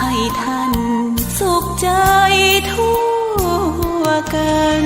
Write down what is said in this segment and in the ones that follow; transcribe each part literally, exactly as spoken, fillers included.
ให้ท่านสุขใจทั่วกัน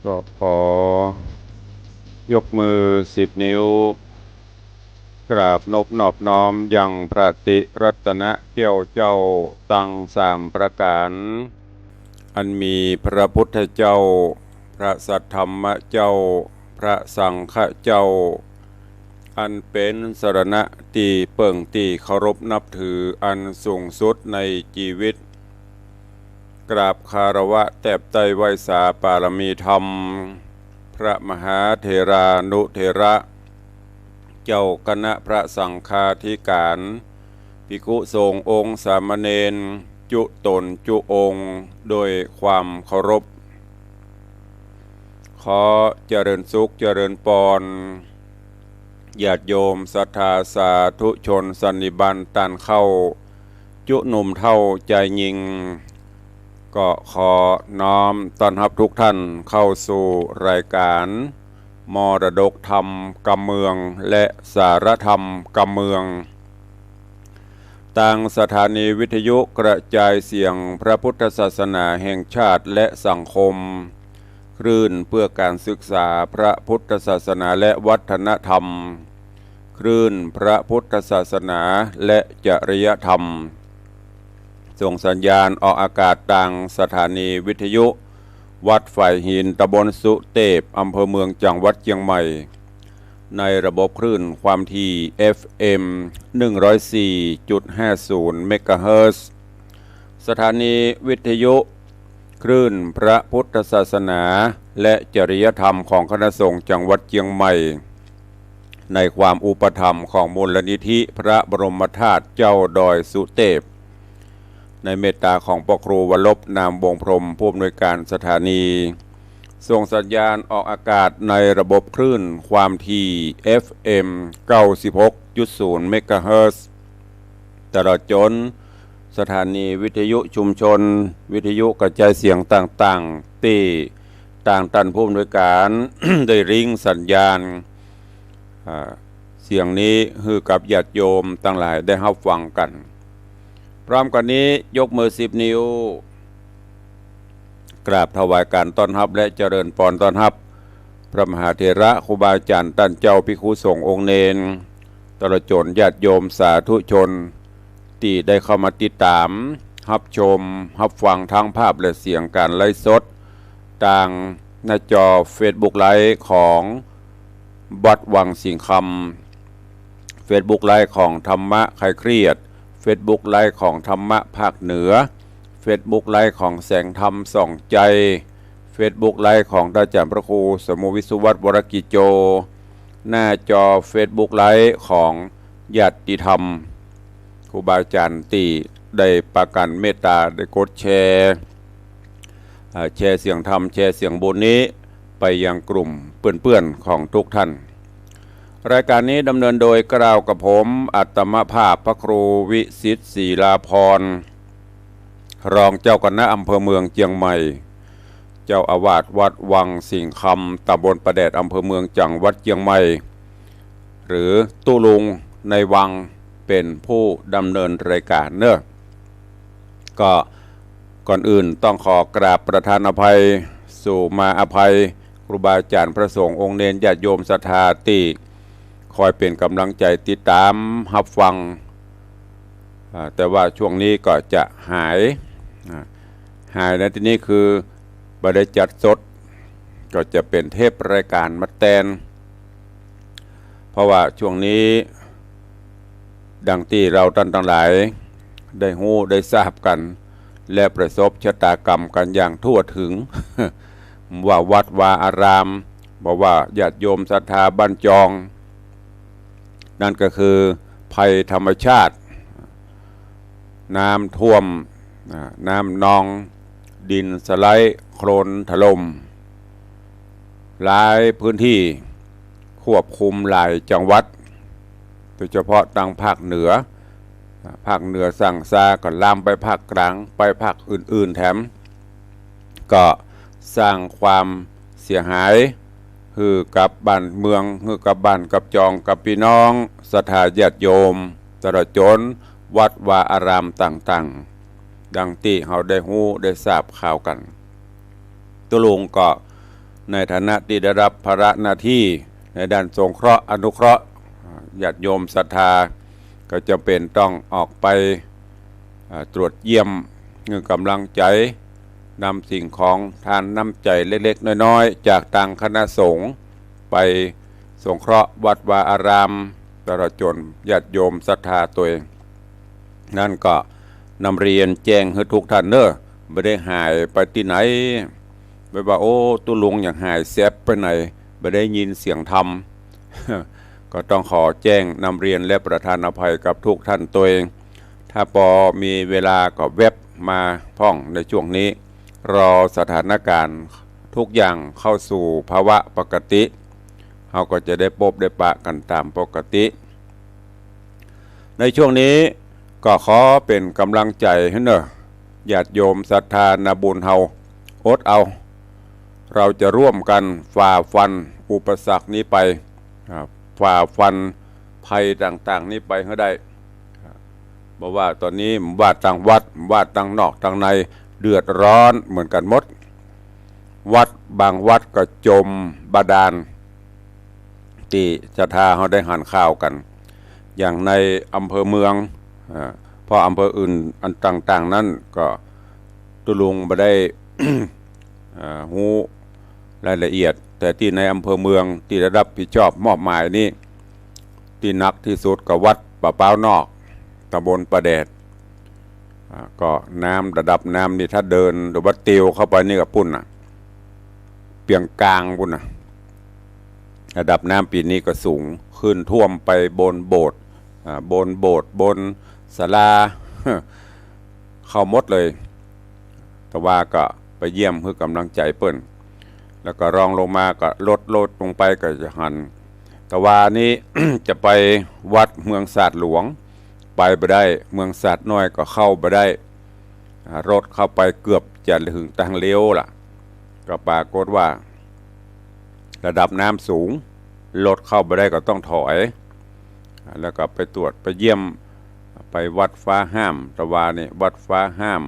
ก็ขอยกมือสิบนิ้ว กราบนบนอบน้อมยังพระติรัตนเกี้ยวเจ้าตังสามประก๋าน อันมีพระพุทธเจ้า พระสัทธรรมเจ้า พระสังฆเจ้า อันเป๋นสรณะตี้เปิ้งตี้เคารพนับถืออันสูงสุดในจีวิต กราบคารวะแตบใต้ไหว้สาปารมีธรรม พระมหาเถรานุเถระ เจ้าคณะพระสังฆาธิการ ภิกขุสงฆ์องค์สามเณร จุต๋นจุองค์ โดยความเคารพ ขอเจริญสุขเจริญปอน ญาติโยมศรัทธาสาธุชนสันนิบาตต้านเข้า จุหนุ่มเฒ่าจายญิง ก็ขอน้อมต้อนฮับทุกท่านเข้าสู่รายการมรดกธรรมกำเมือง และสาระธรรมกำเมือง ตางสถานีวิทยุกระจายเสียงพระพุทธศาสนาแห่งชาติและสังคม คลื่นเพื่อการศึกษาพระพุทธศาสนาและวัฒนธรรม คลื่นพระพุทธศาสนาและจริยธรรม ส่งสัญญาณออกอากาศตางสถานีวิทยุวัดฝายหิน ตำบลสุเตพ อำเภอเมือง จังหวัดเจียงใหม่ ในระบบคลื่นความถี่ เอฟเอ็ม หนึ่งร้อยสี่จุดห้าศูนย์ เมกะเฮิรตซ์ สถานีวิทยุคลื่นพระพุทธศาสนาและจริยธรรมของคณะสงฆ์จังหวัดเจียงใหม่ ในความอุปถัมภ์ของมูลนิธิพระบรมธาตุเจ้าดอยสุเตพ ในเมตตาของพระครูวรรณพ นามวงศ์พรหม ผู้อำนวยการสถานี ส่งสัญญาณออกอากาศในระบบคลื่นความถี่ เอฟเอ็ม เก้าสิบหกจุดศูนย์ เมกะเฮิรตซ์ ตลอดจ๋นสถานีวิทยุชุมชน วิทยุกระจายเสียงต่างๆ ตี้ตางต้านผู้อำนวยการ ได้ริงก์สัญญาณ อ่า เสียงนี้หื้อกับญาติโยมตังหลายได้ฮับฟังกั๋น พร้อมกั๋นนี้ยกมือสิบนิ้ว กราบถวายการต้อนฮับและเจริญปอนต้อนฮับ พระมหาเถระครูบาอาจ๋ารย์ต้านเจ้าภิกขุสงฆ์องค์เณร ตลอดจ๋นญาติโยมสาธุชน ตี้ได้เข้ามาติดต๋าม ฮับชม ฮับฟังทั้งภาพและเสียงก๋านไลฟ์สด ตางหน้าจอเฟซบุ๊กไลฟ์ของวัดวังสิงห์คำ เฟซบุ๊กไลฟ์ของธรรมะคลายเครียด เฟซบุ๊กไลฟ์ของธรรมะภาคเหนือ เฟซบุ๊กไลฟ์ของแสงธรรมส่องใจ เฟซบุ๊กไลฟ์ของท่านอาจ๋ารย์พระครูสมุห์วิศวัตร วรกิจโจ หน้าจอเฟซบุ๊กไลฟ์ของญาติธรรม ครูบาอาจ๋ารย์ตี้ได้ปากั๋นเมตตาได้กดแชร์ อ่า แชร์เสียงธรรม แชร์เสียงบุญนี้ไปยังกลุ่มเปื้อนๆ ของทุกท่าน รายการนี้ดำเนินโดยเกล้ากับผม อัตมภาพพระครูวิสิทธิ์ ศิลาภรณ์ รองเจ้าคณะอำเภอเมืองเจียงใหม่ เจ้าอาวาสวัดวังสิงห์คำ ตำบลป่าแดด อำเภอเมือง จังหวัดเจียงใหม่ หรือตุ๊ลุงในวัง เป๋นผู้ดำเนินรายการเนาะ ก็ก่อนอื่นต้องขอกราบประทานอภัย สู่มาอภัย ครูบาอาจ๋ารย์พระสงฆ์องค์เณรญาติโยมศรัทธาตี้คอยเป๋นก๋ำลังใจ๋ติดต๋ามฮับฟัง อ่า แต่ว่าช่วงนี้ก็จะหาย อ่า หายในตี้นี้คือบ่ได้จัดสด ก็จะเป๋นเทปรายการมาแตน เพราะว่าช่วงนี้ ดังตี้เฮาต้านตังหลายได้ฮู้ได้ทราบกั๋น และประสบชะตากรรมกั๋นอย่างทั่วถึง ว่าวัดวาอาราม บ่ว่าญาติโยมศรัทธาบ้านจอง นั่นก็คือภัยธรรมชาติ น้ำท่วม อ่า น้ำนอง ดินสไลด์ โคลนถล่ม หลายพื้นที่ ควบคุมหลายจังหวัด โดยเฉพาะตางภาคเหนือ อ่า ภาคเหนือสั่งซาก็ลามไปภาคกลาง ไปภาคอื่นๆ แถม ก็สร้างความเสียหายหื้อกับบ้านเมือง หื้อกับบ้านกับจอง กับปี้น้องศรัทธาญาติโยม ตลอดจ๋นวัดวาอารามต่างๆ ดังตี้เฮาได้ฮู้ได้ทราบข่าวกั๋น ตุ๊ลุงก็ ในฐานะตี้ได้ฮับภาระหน้าตี้ในด้านสงเคราะห์อนุเคราะห์ ญาติโยมศรัทธาก็จ๋ำเป๋นต้องออกไป อ่า ตรวจเยี่ยม หื้อก๋ำลังใจ๋ นำสิ่งของทานน้ำใจ๋เล็กๆ น้อยๆ จากตางคณะสงฆ์ไปสงเคราะห์วัดวาอาราม ตลอดจ๋นญาติโยมศรัทธาตวย นั้นก็นำเรียนแจ้งหื้อทุกท่านเน่อ บ่ได้หายไปตี้ไหน บ่ว่า โอ้ ตุ๊ลุงอย่างหายแซบไปไหน บ่ได้ยินเสียงธรรม ก็ต้องขอแจ้งนำเรียนและประทานอภัยกับทุกท่านตวย ถ้าปอมีเวลาก็แว็บมาพ่องในช่วงนี้ รอสถานการณ์ทุกอย่างเข้าสู่ภาวะปกติ เฮาก็จะได้ปบได้ปะกั๋นต๋ามปกติ ในช่วงนี้ก็ขอเป๋นก๋ำลังใจ๋หื้อเน่อ ญาติโยมศรัทธานาบุญเฮา อดเอา เราจะร่วมกั๋นฝ่าฟันอุปสรรคนี้ไป อ่า ฝ่าฟันภัยต่างๆ นี้ไปหื้อได้ อ่า บ่ว่าต๋อนนี้ บ่ว่าตางวัด บ่ว่าตางนอกตางใน เดือดร้อนเหมือนกั๋นหมด วัดบางวัดก็จมบาดาล ตี้ศรัทธาเฮาได้หันข่าวกั๋น อย่างในอำเภอเมือง อ่า เพราะอำเภออื่นอันต่างๆ นั้นก็ตุ๊ลุงบ่ได้ อ่า ฮู้รายละเอียด แต่ตี้ในอำเภอเมืองตี้ได้ฮับผิดชอบมอบหมายนี้ ตี้หนักตี้สุดก็วัดป่าป๊าวนอก ตำบลป่าแดด อ่า ก็น้ำ ระดับน้ำนี่ถ้าเดินหรือว่าเตียวเข้าไปนี่ก็ปู๊นน่ะ เปียงกางปู๊นน่ะ ระดับน้ำปี๋นี้ก็สูง ขึ้นท่วมไปบนโบสถ์ อ่า บนโบสถ์ บนศาลา เข้าหมดเลย แต่ว่าก็ไปเยี่ยมหื้อก๋ำลังใจ๋เปิ้น แล้วก็รองลงมาก็ลด ลดลงไปก็จะหัน แต่ว่านี้ จะไปวัดเมืองสาทหลวง ไปบ่ได้ เมืองสาทน้อยก็เข้าบ่ได้ อ่า รถเข้าไปเกือบจะเถิงตางเลี้ยวละ ก็ปรากฏว่า ระดับน้ำสูง รถเข้าบ่ได้ก็ต้องถอย แล้วก็ไปตรวจไปเยี่ยม ไปวัดฟ้าห้าม ตะวานี่ วัดฟ้าห้าม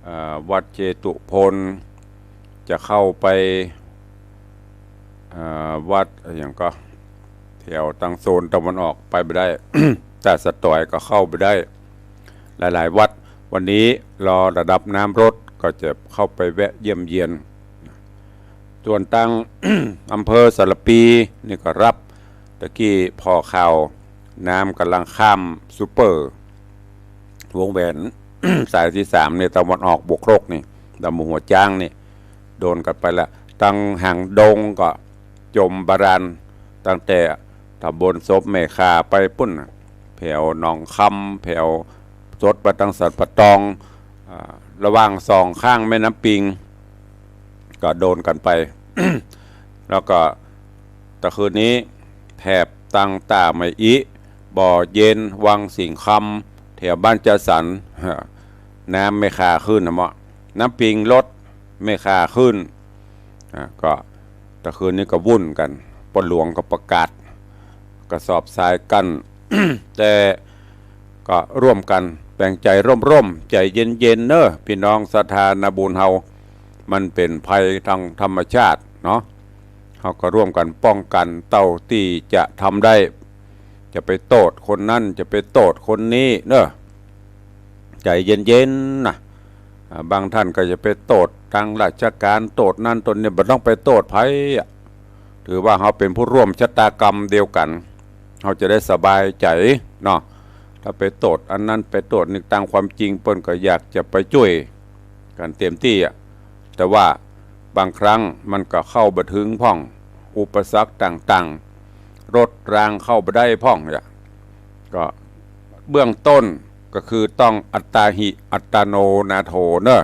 เอ่อ วัดเชตุพน จะเข้าไป เอ่อ วัดอะหยังก็ แถวตางโซนตะวันออกไปบ่ได้ ตาดสะตอยก็เข้าบ่ได้ หลายๆ วัด วันนี้รอระดับน้ำลดก็จะเข้าไปแวะเยี่ยมเยียน ส่วนตาง อำเภอสารภีนี่ก็ฮับ ตะกี้ผ่อข่าว น้ำก่ำลังข้ามซูเปอร์ วงแหวน สายตี้สามนี่ ตะวันออกบวกครกนี่ ตำบลหัวจ๊างนี่ โดนกั๋นไปละ ตางหางดงก็จมบาดาล ตั้งแต่ตำบลศพแม่ข่าไปปู๊นน่ะ แผวหนองคำ แผวสดไปตางสันป่าตอง อ่า ระหว่างสองข้างแม่น้ำปิง ก็โดนกั๋นไป แล้วก็ตะคืนนี้แถบตางต้าไมอิ บ่อเย็น วังสิงห์คำ แถวบ้านจัดสรร น้ำแม่ข่าขึ้นนะเมาะ น้ำปิงลด แม่ข่าขึ้น อ่า ก็ตะคืนนี้ก็วุ่นกั๋น ปอหลวงก็ประกาศ กระสอบทรายกั้น แต่ก็ร่วมกั๋น แป๋งใจ๋ร่มๆ ใจ๋เย็นๆ เน่อ ปี้น้องศรัทธานาบุญเฮา มันเป๋นภัยตางธรรมชาติเนาะ เฮาก็ร่วมกั๋นป้องกั๋นเต้าตี้จะทำได้ จะไปโต้ษคนนั้น จะไปโต้ษคนนี้เน่อ ใจ๋เย็นๆ นะ อ่า บางท่านก็จะไปโต้ษตางราชก๋าน โต้ษนั้นโต้ษนี้ บ่ต้องไปโต้ษใผอะ ถือว่าเฮาเป๋นผู้ร่วมชะตากรรมเดียวกั๋น เฮาจะได้สบายใจ๋เนาะ ถ้าไปโต้ษอันนั้น ไปโต้ษนี่ ตางความจริงเปิ้นก็อยากจะไปจ้วยกั๋นเต็มตี้อะ แต่ว่าบางครั้งมันก็เข้าบ่เถิงพ่อง อุปสรรคต่างๆ รถรางเข้าบ่ได้พ่องเนี่ย ก็เบื้องต้นก็คือต้องอัตตาหิอัตตโนนาโถเน่อ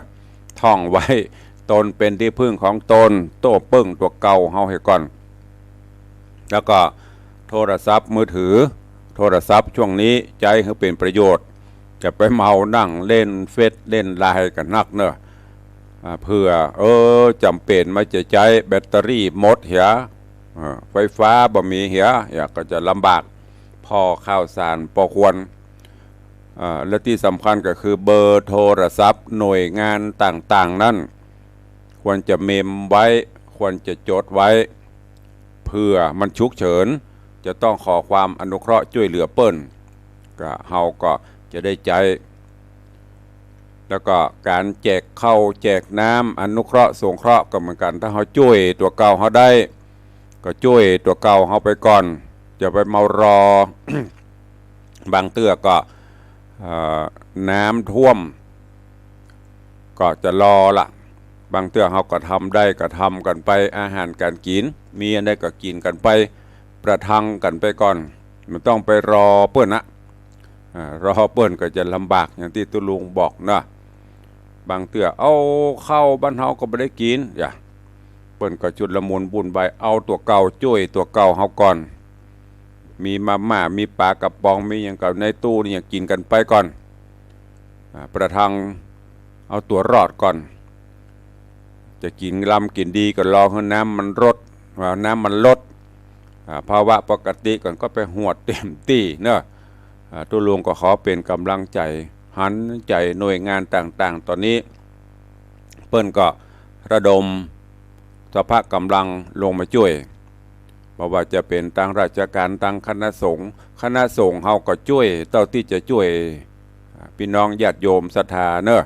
ท่องไว้ ตนเป๋นตี้พึ่งของตน โต้เปิ้งตั๋วเก่าเฮาเหียก่อน แล้วก็โทรศัพท์มือถือ โทรศัพท์ช่วงนี้ใจ๊หื้อเป๋นประโยชน์ จะไปมัวนั่งเล่นเฟซเล่นไลน์กั๋นนักเน่อ อ่า เผื่อ เออ จ๋ำเป๋นมาจะใจ๊แบตเตอรี่หมดเหีย อ่า ไฟฟ้าบ่มีเหีย เหียก็จะลำบาก ผ่อข่าวสารปอควร อ่า และตี้สำคัญก็คือเบอร์โทรศัพท์หน่วยงานต่างๆ นั้น ควรจะเมมไว้ ควรจะจดไว้ เผื่อมันฉุกเฉิน จะต้องขอความอนุเคราะห์จ้วยเหลือเปิ้น ก็เฮาก็จะได้ใจ๊ แล้วก็ก๋านแจกข้าวแจกน้ำอนุเคราะห์สงเคราะห์ก็เหมือนกั๋น ถ้าเฮาจ้วยตั๋วเก่าเฮาได้ ก็จ้วยตั๋วเก่าเฮาไปก่อน อย่าไปเมารอ บางเตื้อก็ เอ่อ น้ำท่วม ก็จะรอละ บางเตื้อเฮาก็ทำได้ก็ทำกั๋นไป อาหารก๋านกิ๋น มีอันใดก็กิ๋นกั๋นไป ประทังกั๋นไปก่อน บ่ต้องไปรอเปิ้นนะ อ่า รอเปิ้นก็จะลำบากอย่างตี้ตุ๊ลุงบอกนะ บางเตื้อเอาข้าวบ้านเฮาก็บ่ได้กิ๋น อย่า เปิ้นก็ชุลมุนวุ่นวาย เอาตั๋วเก่าจ้วยตั๋วเก่าเฮาก่อน มีมาม่า มีป๋ากระป๋อง มีหยังก็ในตู้นี่หยังกิ๋นกั๋นไปก่อน อ่า ประทังเอาตั๋วรอดก่อน จะกิ๋นลำกิ๋นดีก็รอหื้อน้ำมันลด ว่าน้ำมันลด อ่า ภาวะปกติก่อนก็ไปหวดเต็มตี้เนาะ อ่า ตุ๊ลุงก็ขอเป๋นก๋ำลังใจ๋ หันใจ๋หน่วยงานต่างๆ ต๋อนนี้ เปิ้นก็ระดมสรรพก๋ำลังลงมาจ้วย บ่ว่าจะเป๋นตางราชก๋าน ตางคณะสงฆ์ คณะสงฆ์เฮาก็จ้วยเต้าตี้จะจ้วย อ่า ปี้น้องญาติโยมศรัทธาเนาะ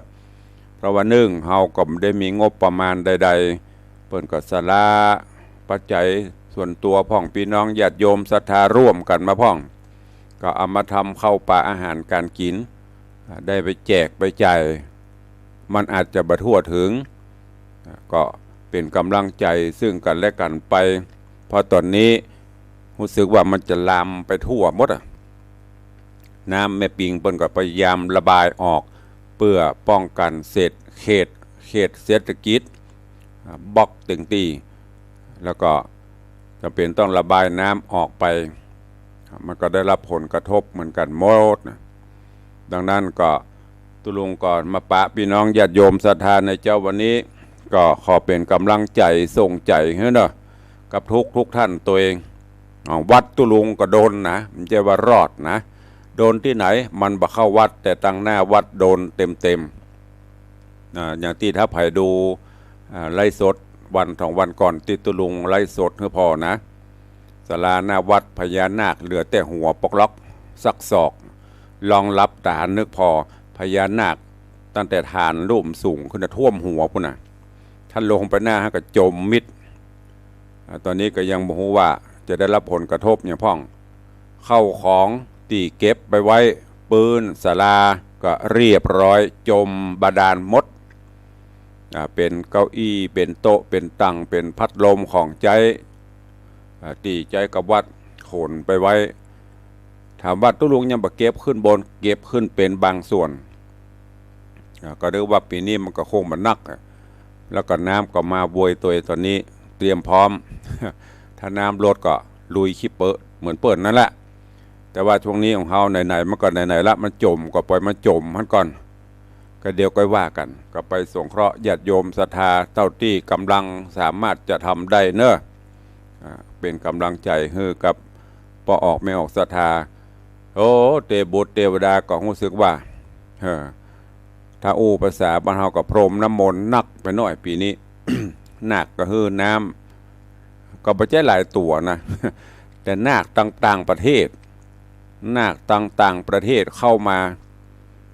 เพราะว่านึ่ง เฮาก็บ่ได้มีงบประมาณใดๆ เปิ้นก็สละปัจจัยส่วนตั๋วพ่อง ปี้น้องญาติโยมศรัทธาร่วมกั๋นมาพ่อง ก็เอามาทำข้าวป๋าอาหารก๋านกิ๋น อ่า ได้ไปแจกไปจ่าย มันอาจจะบ่ทั่วเถิง อ่า ก็เป๋นก๋ำลังใจ๋ซึ่งกั๋นและกั๋นไป เพราะต๋อนนี้ฮู้สึกว่ามันจะลามไปทั่วหมดอะ น้ำแม่ปิงเปิ้นก็พยายามระบายออก เปื้อป้องกั๋นเศษ เขต เขตเศรษฐกิจ อ่า บล็อกเต็มตี้ แล้วก็จ๋ำเป๋นต้องระบายน้ำออกไป มันก็ได้รับผลกระทบเหมือนกั๋นหมดนะ ดังนั้นก็ตุ๊ลุงก็มาปะปี้น้องญาติโยมศรัทธาในเจ๊าวันนี้ ก็ขอเป๋นก๋ำลังใจ๋ส่งใจ๋หื้อเนาะ กับทุกๆ ท่านตวย อ่า วัดตุ๊ลุงก็โดนนะ บ่ใจ้ว่ารอดนะ โดนตี้ไหน มันบ่เข้าวัด แต่ตางหน้าวัดโดนเต็มๆ อ่า อย่างตี้ถ้าใผดู อ่า ไลฟ์สดวันสองวันก่อนตี้ตุ๊ลุงไลฟ์สดหื้อผ่อนะ ศาลาหน้าวัดพญานาคเหลือแต่หัวปอกล็อกสักศอก ลองหลับต๋านึกผ่อ พญานาคตั้งแต่ฐานลุ่มสูงขึ้นน่ะท่วมหัวปู้นน่ะ ถ้าลงไปหน้าก็จมมิด อ่า ต๋อนนี้ก็ยังบ่ฮู้ว่าจะได้รับผลกระทบหยังพ่อง ข้าวของตี้เก็บไปไว้ ปื๊นศาลาก็เรียบร้อย จมบาดาลหมด อ่า เป๋นเก้าอี้ เป๋นโต๊ะ เป๋นตั๋ง เป๋นพัดลมของใจ๊ อ่า ตี้ใจ๊กับวัดขนไปไว้ ถามว่าตุ๊ลุงยังบ่เก็บขึ้นบน เก็บขึ้นเป๋นบางส่วน อ่า ก็นึกว่าปี๋นี้มันก็คงบ่หนักอะ แล้วก็น้ำก็มาโวยตวยต๋อนนี้ เตรียมพร้อม ถ้าน้ำลดก็ลุยขี้เปอะเหมือนเปิ้นนั่นแหละ แต่ว่าช่วงนี้ของเฮาไหนๆ มันก็ไหนๆ ละ มันจ๋มก็ปล่อยมันจ๋มหั้นก่อน ก็เดี๋ยวก้อยว่ากั๋น ก็ไปสงเคราะห์ญาติโยมศรัทธาเต้าตี้ก๋ำลังสามารถจะทำได้เนาะ อ่า เป๋นก๋ำลังใจ๋หื้อกับป้อออกแม่ออกศรัทธา โอ้ เตบุตรเตวดาก็ฮู้สึกว่า เออ ถ้าอู้ภาษาบ้านเฮาก็พรมน้ำมนต์นักไปหน้อยปี๋นี้ นาคก็หื้อน้ำ ก็บ่ใจ้หลายตั๋วนะ แต่นาคต่างๆ ประเทศ นาคต่างๆ ประเทศเข้ามา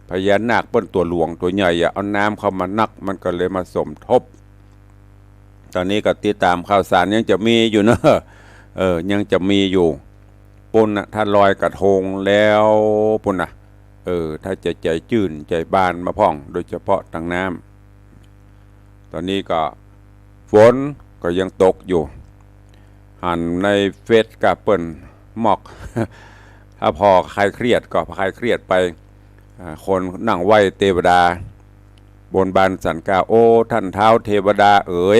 พญานาคเปิ้นตั๋วหลวงตั๋วใหญ่อะ เอาน้ำเข้ามานัก มันก็เลยมาสมทบ ต๋อนนี้ก็ติดต๋ามข่าวสารยังจะมีอยู่เนาะ เออ ยังจะมีอยู่ ปู้นน่ะ ถ้าลอยกระทงแล้วปู้นน่ะ เออ ถ้าจะใจ๋จื้นใจ๋บานมาพ่อง โดยเฉพาะตางน้ำ ต๋อนนี้ก็ฝนก็ยังตกอยู่ หันในเฟซก็เปิ้นมอก ถ้าผ่อคลายเครียดก็คลายเครียดไป อ่า คนนั่งไหว้เตวดา บนบานศาลกล่าว โอ้ ท่านท้าวเทวดาเอ๋ย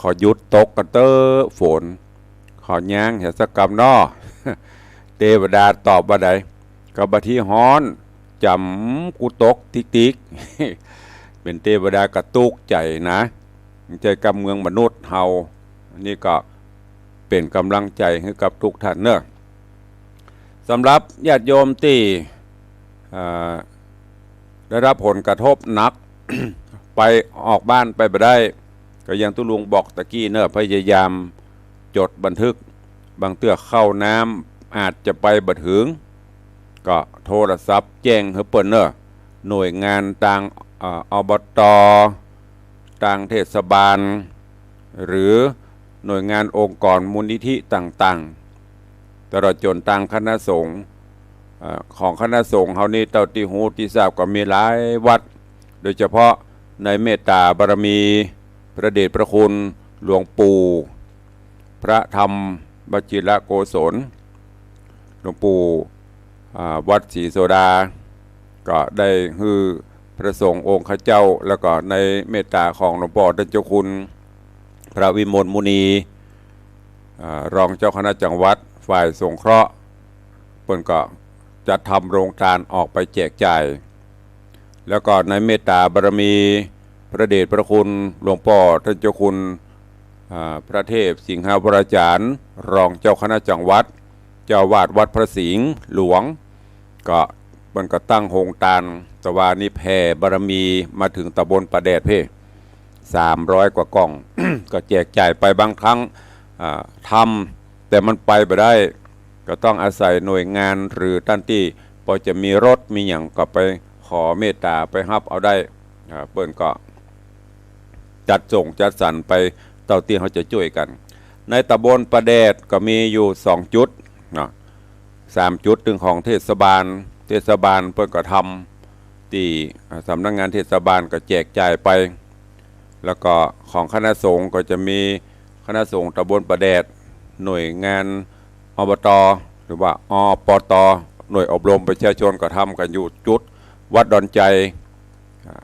ขอหยุดตกก่อนเต๊อะฝน ขอยั้งเหียสักกำน้อ เตวดาตอบว่าใด ก็บ่าตี้ฮ้อน จ๋ำกูตกติ๊กๆ เป๋นเตวดาก็ตุ๊กใจ๋นะ บ่ใจ้กับเมืองมนุษย์เฮา อันนี้ก็เป๋นก๋ำลังใจ๋หื้อกับทุกท่านเนาะ สำหรับญาติโยมตี้ เอ่อ ได้รับผลกระทบหนัก ไปออกบ้านไปบ่ได้ ก็อย่างตุ๊ลุงบอกตะกี้เน่อ พยายามจดบันทึก บางเตื้อเข้าน้ำอาจจะไปบ่เถิง ก็โทรศัพท์แจ้งหื้อเปิ้นเน่อ หน่วยงานตาง เอ่อ อบต. ตางเทศบาล หรือหน่วยงานองค์กรมูลนิธิต่างๆ ตลอดจ๋นตางคณะสงฆ์ เอ่อ ของคณะสงฆ์เฮานี้ เต้าตี้ฮู้ตี้ซาบก็มีหลายวัด โดยเฉพาะในเมตตาบารมีพระเดชพระคุณหลวงปู่ พระธรรมวชิรโกศล หลวงปู่ อ่า วัดศรีโสดา ก็ได้หื้อพระสงฆ์องค์ข้าเจ้า แล้วก็ในเมตตาของหลวงป้อต้านเจ้าคุณ พระวิมลมุนี อ่า รองเจ้าคณะจังหวัดฝ่ายสงเคราะห์ เปิ้นก็จัดทำโรงตานออกไปแจกจ่าย แล้วก็ในเมตตาบารมีพระเดชพระคุณหลวงป้อต้านเจ้าคุณ อ่า พระเทพสิงหวราจารย์ รองเจ้าคณะจังหวัด เจ้าอาวาสวัดพระสิงห์หลวง ก็เปิ้นก็ตั้งโฮงตาน แต่ว่านี่แผ่บารมีมาเถิงตำบลป่าแดดเพ่ สามร้อยกว่ากล่อง ก็แจกจ่ายไปบางครั้ง อ่า ทำ แต่มันไปบ่ได้ ก็ต้องอาศัยหน่วยงานหรือต้านตี้ปอจะมีรถมีหยังก็ไปขอเมตตาไปฮับเอาได้ อ่า เปิ้นก็จัดส่งจัดสรรไปเต้าตี้เฮาจะจ้วยกั๋น ในตำบลป่าแดดก็มีอยู่สองจุดเนาะ สามจุด ตึงของเทศบาล เทศบาลเปิ้นก็ทำตี้ อ่า สำนักงานเทศบาลก็แจกจ่ายไป แล้วก็ของคณะสงฆ์ก็จะมีคณะสงฆ์ตำบลป่าแดด หน่วยงาน อบต. หรือว่า อปต. หน่วยอบรมประชาชนก็ทำกั๋นอยู่จุดวัดดอนไจ อ่า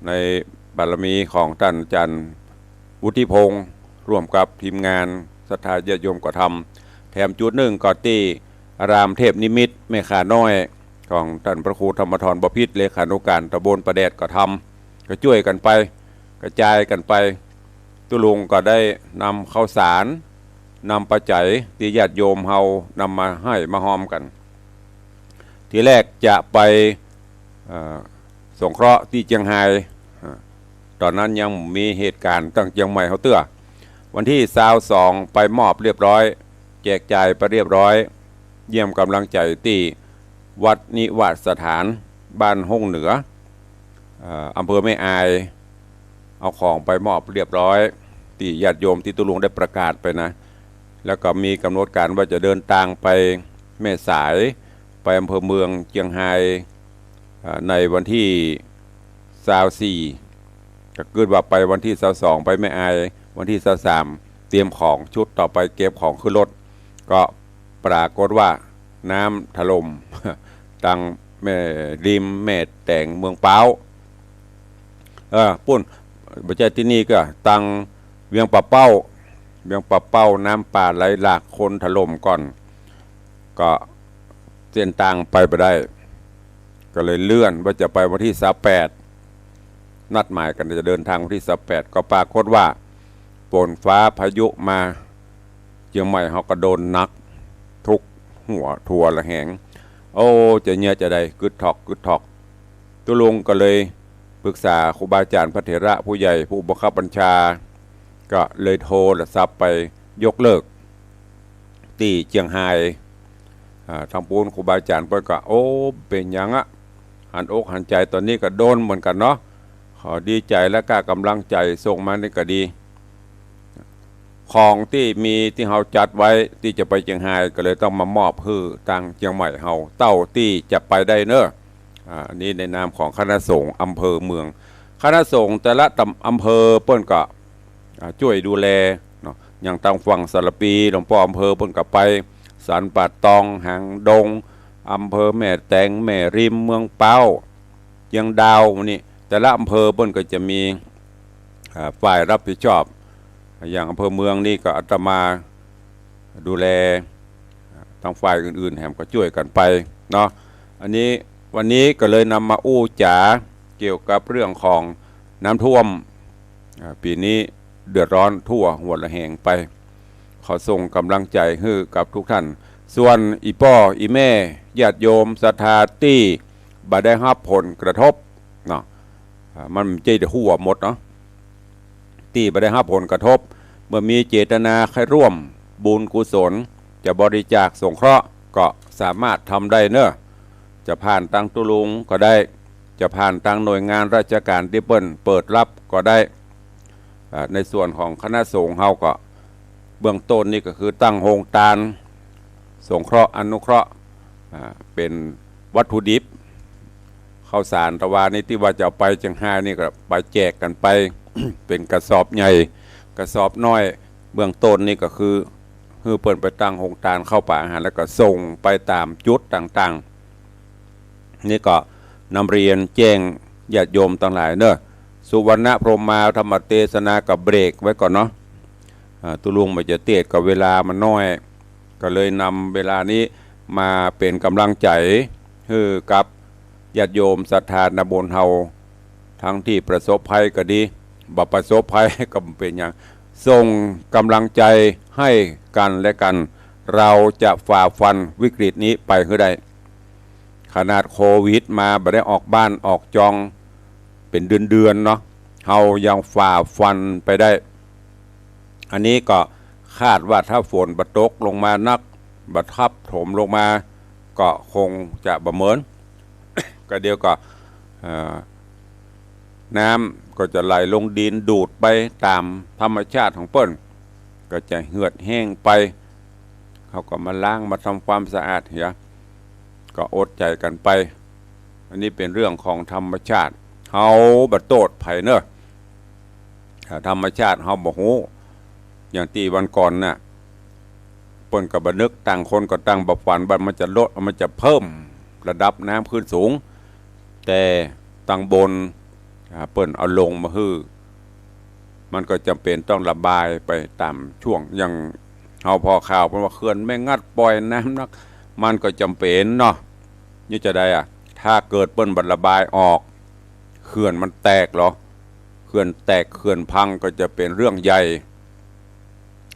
ในบารมีของต้านอาจารย์วุฒิพงษ์ ร่วมกับทีมงานศรัทธาญาติโยมก็ทำ แถมจุดนึ่งก็ตี้อารามเทพนิมิตแม่ข่าน้อย ของต้านพระครูธรรมธรบพิตร เลขานุการตำบลป่าแดดก็ทำ ก็จ้วยกั๋นไป กระจายกั๋นไป ตุ๊ลุงก็ได้นำข้าวสาร นำปัจจัยตี้ญาติโยมเฮานำมาให้มาฮอมกั๋น ทีแรกจะไป เอ่อ สงเคราะห์ตี้เจียงฮาย อ่า ต๋อนนั้นยังมีเหตุก๋ารณ์ตางเจียงใหม่เฮาเตื้อ วันตี้ซาวสองไปมอบเรียบร้อย แจกจ่ายไปเรียบร้อย เยี่ยมก๋ำลังใจ๋ตี้วัดนิวาสสถาน บ้านห้งเหนือ เอ่อ อำเภอแม่อาย เอาของไปมอบเรียบร้อย ตี้ญาติโยมตี้ตุ๊ลุงได้ประกาศไปนะ แล้วก็มีก๋ำหนดก๋านว่าจะเดินตางไปแม่สาย ไปอำเภอเมืองเจียงฮาย เอ่อ ในวันตี้ซาวสี่ ก็กึ๊ดว่าไปวันตี้ซาวสองไปแม่อาย วันตี้ซาวสามเตรียมของ ชุดต่อไปเก็บของขึ้นรถ ก็ปรากฏว่าน้ำถล่ม ตางแม่ริม แม่แตง เมืองป๊าว เออ ปุ้น บ่ใจ้ตี้นี่ก็ตางเวียงป่าเป้า เวียงป่าเป้าน้ำป่าไหลหลากโคลนถล่มก่อน ก็เส้นตางไปบ่ได้ ก็เลยเลื่อนว่าจะไปวันตี้ซาวแปด นัดหมายกั๋นจะเดินตางวันตี้ซาวแปด ก็ปรากฏว่าฝนฟ้าพายุมา เจียงใหม่เฮาก็โดนหนัก ทุกหัวทั่วระแหง โอ้ จะเยียะจาใด กึ๊ดถอก กึ๊ดถอก ตุ๊ลุงก็เลยปรึกษาครูบาอาจ๋ารย์พระเถระผู้ใหญ่ผู้บังคับบัญชา ก็เลยโทรศัพท์ไปยกเลิก ตี้เจียงฮาย อ่า ตางปู๊นครูบาอาจ๋ารย์เปิ้นก็ โอ้ เป๋นหยังอะ หันอกหันใจ๋ ต๋อนนี้ก็โดนเหมือนกั๋นเนาะ ขอดีใจ๋และก้ากำลังใจ๋ส่งมานี่ก็ดี ของตี้มีตี้เฮาจัดไว้ตี้จะไปเจียงฮาย ก็เลยต้องมามอบหื้อตางเจียงใหม่เฮา เต้าตี้จะไปได้เน่อ อ่า อันนี้ในนามของคณะสงฆ์อำเภอเมือง คณะสงฆ์แต่ละตำ อำเภอเปิ้นก็ อ่า จ้วยดูแลเนาะ อย่างตางฝั่งสารภี หลวงป้ออำเภอเปิ้นก็ไป สันป่าตอง หางดง อำเภอแม่แตง แม่ริม เมืองป๊าว เจียงดาว นี่ แต่ละอำเภอเปิ้นก็จะมี อ่า ฝ่ายรับผิดชอบ อย่างอำเภอเมืองนี่ก็อาตมาดูแล อ่า ตางฝ่ายอื่นๆ แหมก็จ้วยกั๋นไปเนาะ อันนี้ วันนี้ก็เลยนำมาอู้จ๋าเกี่ยวกับเรื่องของน้ำท่วม อ่า ปี๋นี้เดือดร้อนทั่วหัวระแหงไป ขอส่งกำลังใจ๋หื้อกับทุกท่าน ส่วนอี่ป้ออี่แม่ญาติโยมศรัทธาตี้บ่ได้ฮับผลกระทบเนาะ อ่า มันบ่ใจ้จะหัวหมดเนาะ ตี้บ่ได้ฮับผลกระทบ เมื่อมีเจตนาใค่ร่วมบุญกุศล จะบริจาคสงเคราะห์ก็สามารถทำได้เนอะ จะผ่านตางตุ๊ลุงก็ได้ จะผ่านตางหน่วยงานราชการตี้เปิ้นเปิดฮับก็ได้ อ่า ในส่วนของคณะสงฆ์เฮาก็ เบื้องต้นนี่ก็คือตั้งโฮงตาน สงเคราะห์อนุเคราะห์ อ่า เป๋นวัตถุดิบ ข้าวสารตะวานี้ตี้ว่าจะเอาไปเจียงฮายนี่ก็ไปแจกกั๋นไป เป๋นกระสอบใหญ่ กระสอบน้อย เบื้องต้นนี่ก็คือ หื้อเปิ้นไปตั้งโฮงตานข้าวป๋าอาหาร แล้วก็ส่งไปต๋ามจุดต่างๆ นี่ก็นำเรียนแจ้งญาติโยมตังหลายเนอะ สุวรรณพรหมาธรรมเตสนาก็เบรกไว้ก่อนเนาะ อ่า ตุ๊ลุงบ่าจะเตสน์ก็เวลามันน้อย ก็เลยนำเวลานี้มาเป๋นก๋ำลังใจ๋หื้อกับญาติโยมศรัทธานาบุญเฮา ตึงตี้ประสบภัยก็ดี บ่ประสบภัยก็บ่เป๋นหยัง ส่งก๋ำลังใจ๋หื้อกั๋นและกั๋น เราจะฝ่าฟันวิกฤตนี้ไปหื้อได้ ขนาดโควิดมาบ่ได้ออกบ้านออกจองเป๋นเดือนๆ เนาะ เฮายังฝ่าฟันไปได้ อันนี้ก็คาดว่าถ้าฝนบ่ตกลงมานัก บ่ทับถมลงมา ก็คงจะบ่เหมือน ก็เดี๋ยวก็ เอ่อ น้ำก็จะไหลลงดินดูดไปต๋ามธรรมชาติของเปิ้น ก็จะเหือดแห้งไป เขาก็มาล้างมาทำความสะอาดเหีย ก็อดใจ๋กั๋นไป อันนี้เป๋นเรื่องของธรรมชาติ เฮาบ่โต้ษใผเนอะ อ่า ธรรมชาติเฮาบ่ฮู้ อย่างตี้วันก่อนน่ะ เปิ้นก็บ่นึก ต่างคนก็ต่างบ่ฝันว่ามันจะลด มันจะเพิ่มระดับน้ำขึ้นสูง แต่ตางบน อ่า เปิ้นเอาลงมาหื้อ มันก็จ๋ำเป๋นต้องระบายไปต๋ามช่วง อย่างเฮาผ่อข่าวเปิ้นว่าเขื่อนแม่งัดปล่อยน้ำนัก มันก็จ๋ำเป๋นเนาะ นี่จะใดอะ ถ้าเกิดเปิ้นบ่ระบายออก เขื่อนมันแตกเหรอ เขื่อนแตกเขื่อนพังก็จะเป๋นเรื่องใหญ่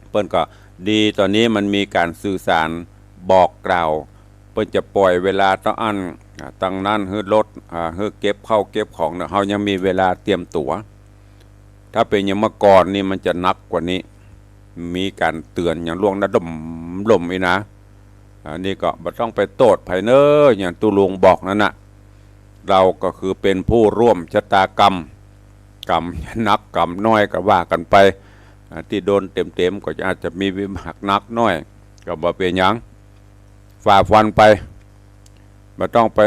เปิ้นก็ดี ต๋อนนี้มันมีก๋านสื่อสารบอกกล่าว เปิ้นจะปล่อยเวลาเต้าอั้น อ่า ตางนั้นหื้อลด อ่า หื้อเก็บข้าวเก็บของเนาะ เฮายังมีเวลาเตรียมตั๋ว ถ้าเป๋นอย่างเมื่อก่อนนี่มันจะหนักกว่านี้ มีก๋านเตื๋อนอย่างล่วงหน้าล่มๆ อี้นะ อันนี้ก็บ่ต้องไปโต้ษใผเนอะ อย่างตุ๊ลุงบอกนั้นน่ะ เราก็คือเป๋นผู้ร่วมชะตากรรม กรรมหนักกรรมน้อยก็ว่ากั๋นไป อ่า ตี้โดนเต๋มๆ ก็อาจจะมีวิบากหนักน้อย ก็บ่เป๋นหยัง ฝ่าฟันไป บ่ต้องไป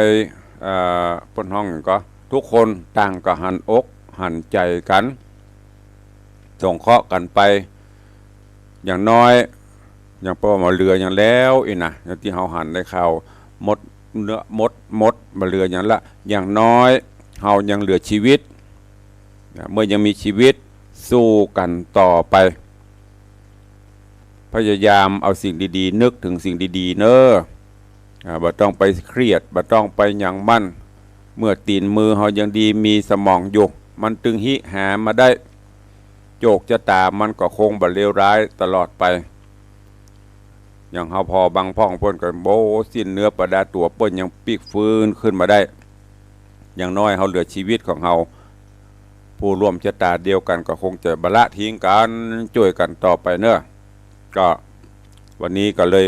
เอ่อ เปิ้นฮ้องหยังก็ ทุกคนต่างก็หันอกหันใจ๋กั๋น สงเคราะห์กั๋นไป อย่างน้อย อย่างเปิ้นว่าบ่เหลือหยังแล้วอี้นะ อย่างตี้เฮาหันได้ข่าว หมดเนื้อ หมด หมด บ่เหลือหยังละ อย่างน้อยเฮายังเหลือชีวิต นะ เมื่อยังมีชีวิต สู้กั๋นต่อไป พยายามเอาสิ่งดีๆ นึกเถิงสิ่งดีๆ เนอะ อ่า บ่ต้องไปเครียด บ่ต้องไปหยังมัน เมื่อตี๋นมือเฮายังดี มีสมองอยู่ มันตึงฮิหามาได้ โจคชะต๋ามันก็คงบ่เลวร้ายตลอดไป อย่างเฮาผ่อบางพ่องเปิ้นก็ โอ้ สิ้นเนื้อประดาตั๋ว เปิ้นยังปิ๊กฟื้นขึ้นมาได้ อย่างน้อยเฮาเหลือชีวิตของเฮา ผู้ร่วมชะต๋าเดียวกั๋นก็คงจะบ่ละทิ้งกั๋น จ้วยกั๋นต่อไปเนอะ ก็วันนี้ก็เลย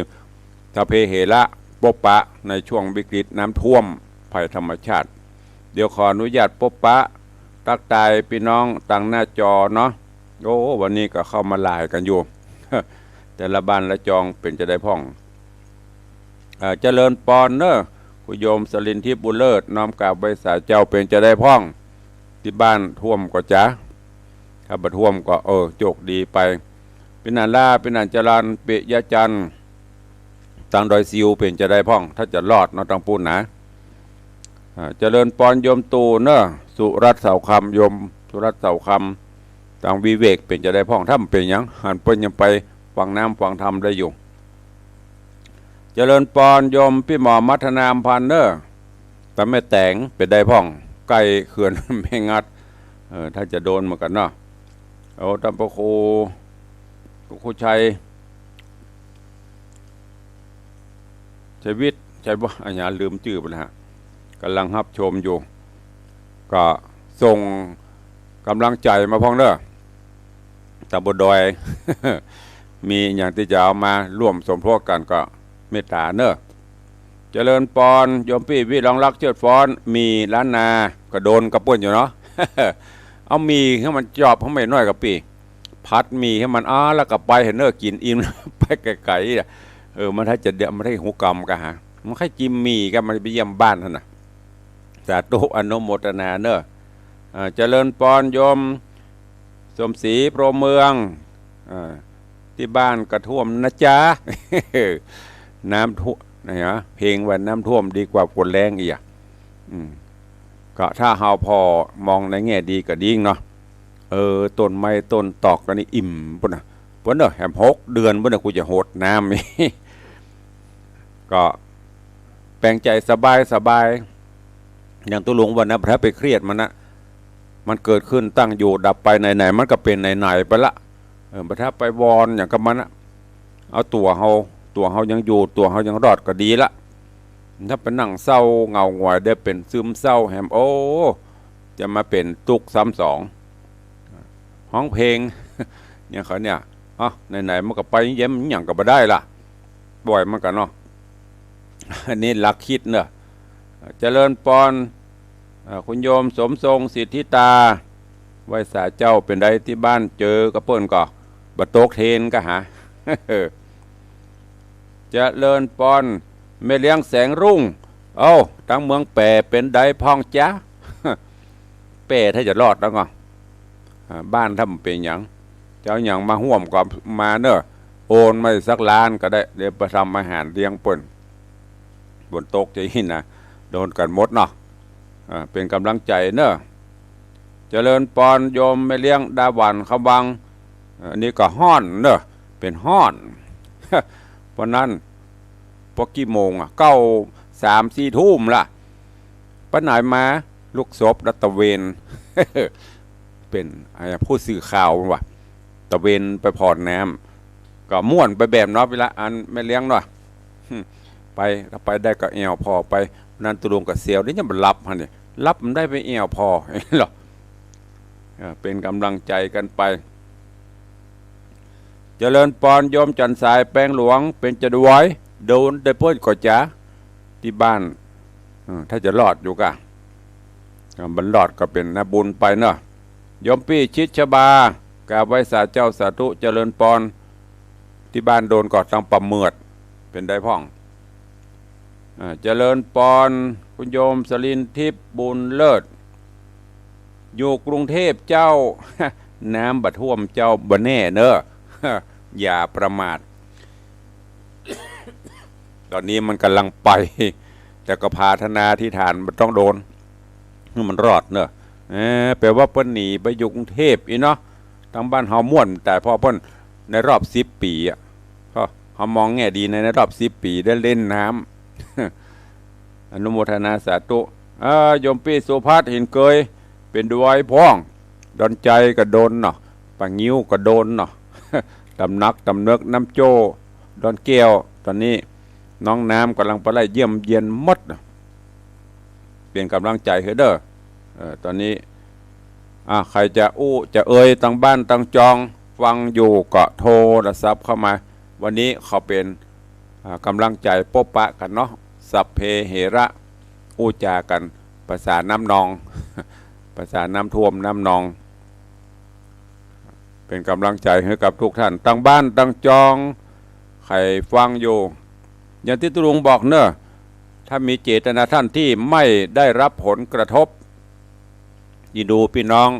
สัพเพเหระ ปบปะในช่วงวิกฤตน้ำท่วมภัยธรรมชาติ เดี๋ยวขออนุญาตปบปะ ตั๊กตายปี้น้องตางหน้าจอเนาะ โอ้ วันนี้ก็เข้ามาหลายกั๋นอยู่ แต่ละบ้านละจองเป๋นจะใดพ่อง เอ่อ เจริญปอนเนอะ คุณโยมสรินทิพย์บุญเลิศ น้อมกราบไหว้สาเจ้า เป๋นจะใดพ่อง ตี้บ้านท่วมก่อจ๊ะ ถ้าบ่ท่วมก็ เออ โจคดีไป ปี้หนานล่า ปี้หนานจรัญ ปิยะจันทร์ ตางดอยซิวเป๋นจะใดพ่อง ถ้าจะรอดเนาะ ตางปู๊นนะ อ่า เจริญปอนโยมตู่เนอะ สุรัตน์เสาคำ โยมสุรัตน์เสาคำ ตางวิเวกเป๋นจะใดพ่อง ถ้าบ่เป๋นหยัง หันเปิ้นยังไปฟังน้ำฟังธรรมได้อยู่ เจริญปอนโยมปี้หมอมัทนาอำพันธ์เนอะ ตางแม่แต๋งเป๋นใดพ่อง ใก้เขื่อนแม่งัด เออ ถ้าจะโดนเหมือนกั๋นเนาะ โอ้ ตางพระครู พระครูชัย ชัยวิทย์ ชัยบ่ อะหยัง ลืมจื้อไปแล้วฮะ ก่ำลังฮับชมอยู่ ก็ส่งก๋ำลังใจ๋มาพ่องเนอะ ตำบลดอย มีอะหยังตี้จะเอามาร่วมสมทบกั๋นก็เมตต๋าเน่อ เจริญปอน โยมปี้วิรองรักเชิดฟ้อน หมี่ล้านนา ก็โดนกระเปิ้นอยู่เนาะ เอาหมี่หื้อมันจอบหื้อมันน้อยกะปี้ ผัดหมี่หื้อมัน อ้า แล้วก็ไปเถอะเน่อ กิ๋นอิ่ม ไปไก๋ๆ อะ เออ มันถ้าจะเดียว มันถ้าหิวกำกะหา มันใค่จิมหมี่กะ มันไปเยี่ยมบ้านหั้นน่ะ สาธุอนุโมทนาเน่อ อ่า เจริญปอนโยมสมศรี โพรหมเมือง อ่า ตี้บ้านก็ท่วมนะจ๊ะ น้ำท่วมนะฮะ เพลงว่าน้ำท่วมดีกว่าฝนแล้งอีกอะ อืม ก็ถ้าเฮาผ่อมองในแง่ดีก็ดีเนาะ เออ ต้นไม้ต้นตอกอันนี้อิ่มปุ้นน่ะ ปุ้นเน่อ แหมหกเดือนปุ้นน่ะ กูจะหดน้ำ ก็แปลงใจ๋สบายสบาย อย่างตุ๊ลุงว่านะ บ่ถ้าไปเครียดมันนะ มันเกิดขึ้นตั้งอยู่ดับไป ไหนๆ มันก็เป๋นไหนๆ ไปละ เออ บ่ถ้าไปวอนหยังกับมันนะ เอาตั๋วเฮา ตั๋วเฮายังอยู่ ตั๋วเฮายังรอดก็ดีละ ถ้าไปนั่งเศร้าเหงาหงอย เดี๋ยวเป๋นซึมเศร้าแหม โอ้ จะมาเป๋นตุ๊กซ้ำสอง ฮ้องเพลง อย่างเขาเนี่ย เอ้า ไหนๆ มันก็ไปเยี่ยมหยังก็บ่ได้ละ ปล่อยมันก่อนเนาะ อันนี้หลักคิดเน่อ เจริญปอน เอ่อ คุณโยมสมทรงสิทธิตา ไหว้สาเจ้า เป๋นใดตี้บ้านเจอกะเปิ้นก่อ บ่ตกเทรนกะหา เจริญปอน แม่เลี้ยงแสงรุ่ง เอ้า ตังเมืองแป้เป๋นใดพ่องจ๊ะ แป้ถ้าจะรอดแล้วก่อ อ่า บ้านถ้ามันเป๋นหยัง จะเอาหยังมาฮ่วมก็มาเน่อ โอนมาสักล้านก็ได้ เดี๋ยวไปทำอาหารเลี้ยงเปิ้น ฝนตกจะอี้นะ โดนกั๋นหมดเนาะ อ่า เป๋นก๋ำลังใจ๋เน่อ เจริญปอนโยมแม่เลี้ยงดาหวันคำวัง อ่า อันนี้ก็ฮ้อนเน่อ เป๋นฮ้อน เพราะนั้น ปอกี่โมงอะ เก้า สาม สี่ทุ่มละ ไปไหนมา ลูกศพละตระเวน เป๋นไอ้ผู้สื่อข่าวว่ะ ตระเวนไปผ่อนน้ำ ก็ม่วนไปแบบเนาะ เวลาอันแม่เลี้ยงเนาะ ไป ถ้าไปได้ก็แอ่วผ่อไป นั้นตุ๊ลุงก็เสียว เดี๋ยวจะมาหลับหั้นเนี่ย หลับมันได้ไปแอ่วผ่อ เหรอ เออ เป๋นก๋ำลังใจ๋กั๋นไป เจริญปอนโยมจันทร์สายแปงหลวง เป๋นจะดวย โดนได้เปิ้นก่อจ๊ะ ตี้บ้าน เออ ถ้าจะรอดอยู่กะ อ่า บ่รอดก็เป๋นนะบุญไปเนาะ โยมปี้ชิดชบา กราบไหว้สาเจ้าสาธุ เจริญปอน ตี้บ้านโดนก่อตังปะเมือด เป๋นใดพ่อง อ่า เจริญปอน คุณโยมสลินทิพย์บุญเลิศ อยู่กรุงเทพเจ้า น้ำบ่ท่วมเจ้า บ่แน่เน่อ อย่าประมาท ต๋อนนี้มันก๋ำลังไป แต่ก็ผาถนาอธิษฐานมันต้องโดน หื้อมันรอดเน่อ เออ แป๋ว่าเปิ้นหนีไปอยู่กรุงเทพอีเนาะ ตังบ้านเฮาม่วนต๋าย เพราะเปิ้นในรอบสิบปี๋อะ ก็เฮามองแง่ดีใน ในรอบสิบปี๋ได้เล่นน้ำ อนุโมทนาสาธุ เอ่อ โยมปี้สุภัทร หินเกย เป๋นดวยพ่อง ดอนชัยก็โดนเนาะ ป่างิ้วก็โดนเนาะ ตำหนัก ตำเนิก น้ำโจ้ ดอนแก้ว ต๋อนนี้น้องน้ำก๋ำลังไปไล่เยี่ยมเยียนหมดเนาะ เป๋นก๋ำลังใจ๋หื้อเน่อ เอ่อ ต๋อนนี้ อ่ะ ใผจะอู้จะเอ่ย ตังบ้านตังจอง ฟังอยู่ก็โทรศัพท์เข้ามา วันนี้ขอเป๋น อ่า ก๋ำลังใจ๋ปบปะกั๋นเนาะ สัพเพเหระ อู้จ๋ากั๋น ภาษาน้ำนอง ภาษาน้ำท่วมน้ำนอง เป๋นก๋ำลังใจ๋หื้อกับทุกท่าน ตังบ้านตังจอง ใผฟังอยู่ อย่างตี้ตุ๊ลุงบอกเน่อ ถ้ามีเจตนาท่านที่ไม่ได้รับผลกระทบ อินดูปี้น้อง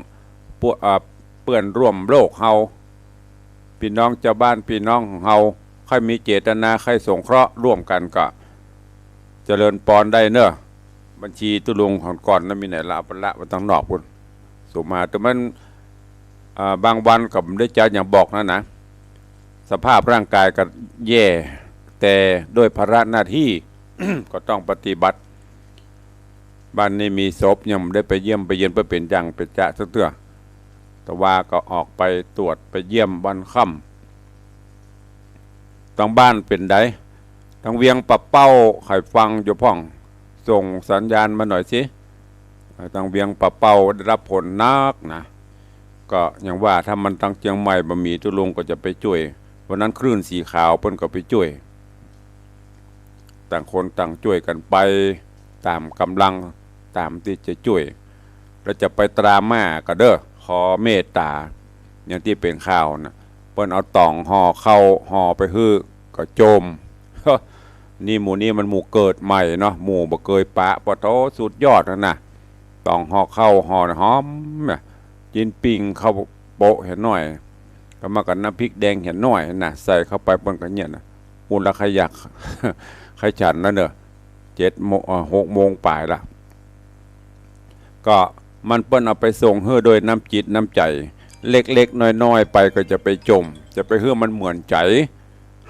ปว- อ่า เปื้อนร่วมโลกเฮา ปี้น้องจาวบ้านปี้น้องของเฮา ใผมีเจตนาใผสงเคราะห์ร่วมกั๋นก็เจริญปอนได้เน่อ บัญชีตุ๊ลุงของก่อนนั้นมีไหนละ เอาไปละไว้ตังนอกปุ้น ส่งมา แต่มัน อ่า บางวันก็บ่ได้จัดอย่างบอกนั้นนะ สภาพร่างกายก็แย่ แต่ด้วยภาระหน้าตี้ ก็ต้องปฏิบัติ บ้านนี้มีศพยังบ่ได้ไปเยี่ยมไปเยียนเปื้อเป๋นจั่งเป๋นจ๊ะสักเตื้อ แต่ว่าก็ออกไปตรวจไปเยี่ยมวันค่ำ ตังบ้านเป๋นใด ตังเวียงป่าเป้า ใผฟังอยู่พ่อง ส่งสัญญาณมาหน่อยสิ เอ่อ ตังเวียงป่าเป้าได้รับผลนักนะ ก็อย่างว่าถ้ามันตังเจียงใหม่บ่มีตุ๊ลุงก็จะไปจ้วย วันนั้นคลื่นสีขาวเปิ้นก็ไปจ้วย ต่างคนต่างจ้วยกั๋นไปต๋ามก๋ำลัง ต๋ามตี้จะจ้วย แล้วจะไปตราม่าก็เด้อ ขอเมตต๋า อย่างตี้เป๋นข่าวน่ะ เปิ้นเอาต่องห่อข้าวห่อไปหื้อก็โจม นี่หมู่นี้มันหมู่เกิดใหม่เนาะ หมู่บ่เกยปะ ปะโถ สุดยอดหั้นน่ะ ต่องห่อข้าวห่อหอมน่ะ จินปิ้งข้าวโปะเหียหน้อย ก็มากับน้ำพริกแดงเหียหน้อยน่ะ ใส่เข้าไปเปิ้นก็เยียะน่ะ อู้ละใค่อยาก ใค่ฉันแล้วเนาะ เจ็ดโมง เอ่อ หกโมงป๋ายละ ก็มันเปิ้นเอาไปส่งหื้อโดยน้ำจิตน้ำใจ๋ เล็กๆ น้อยๆ ไปก็จะไปโจม จะไปหื้อมันเหมือนใจ๋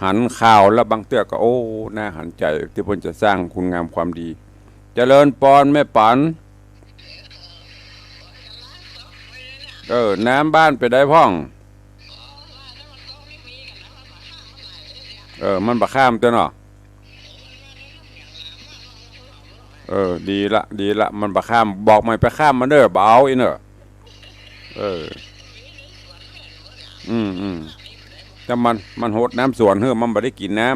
หันข่าวแล้วบางเตื้อก็ โอ้ น่าหันใจ๋ ตี้เปิ้นจะสร้างคุณงามความดี เจริญปอนแม่ปั๋น เออ น้ำบ้านไปได้พ่อง เออ มันบ่ข้ามเตื้อเนาะ เออ ดีละ ดีละ มันบ่ข้าม บอกมันไปข้ามมันเด้อ บ่เอาอี้เนาะ เออ อืม อืม ถ้ามัน มันหดน้ำสวนหื้อ มันบ่ได้กิ๋นน้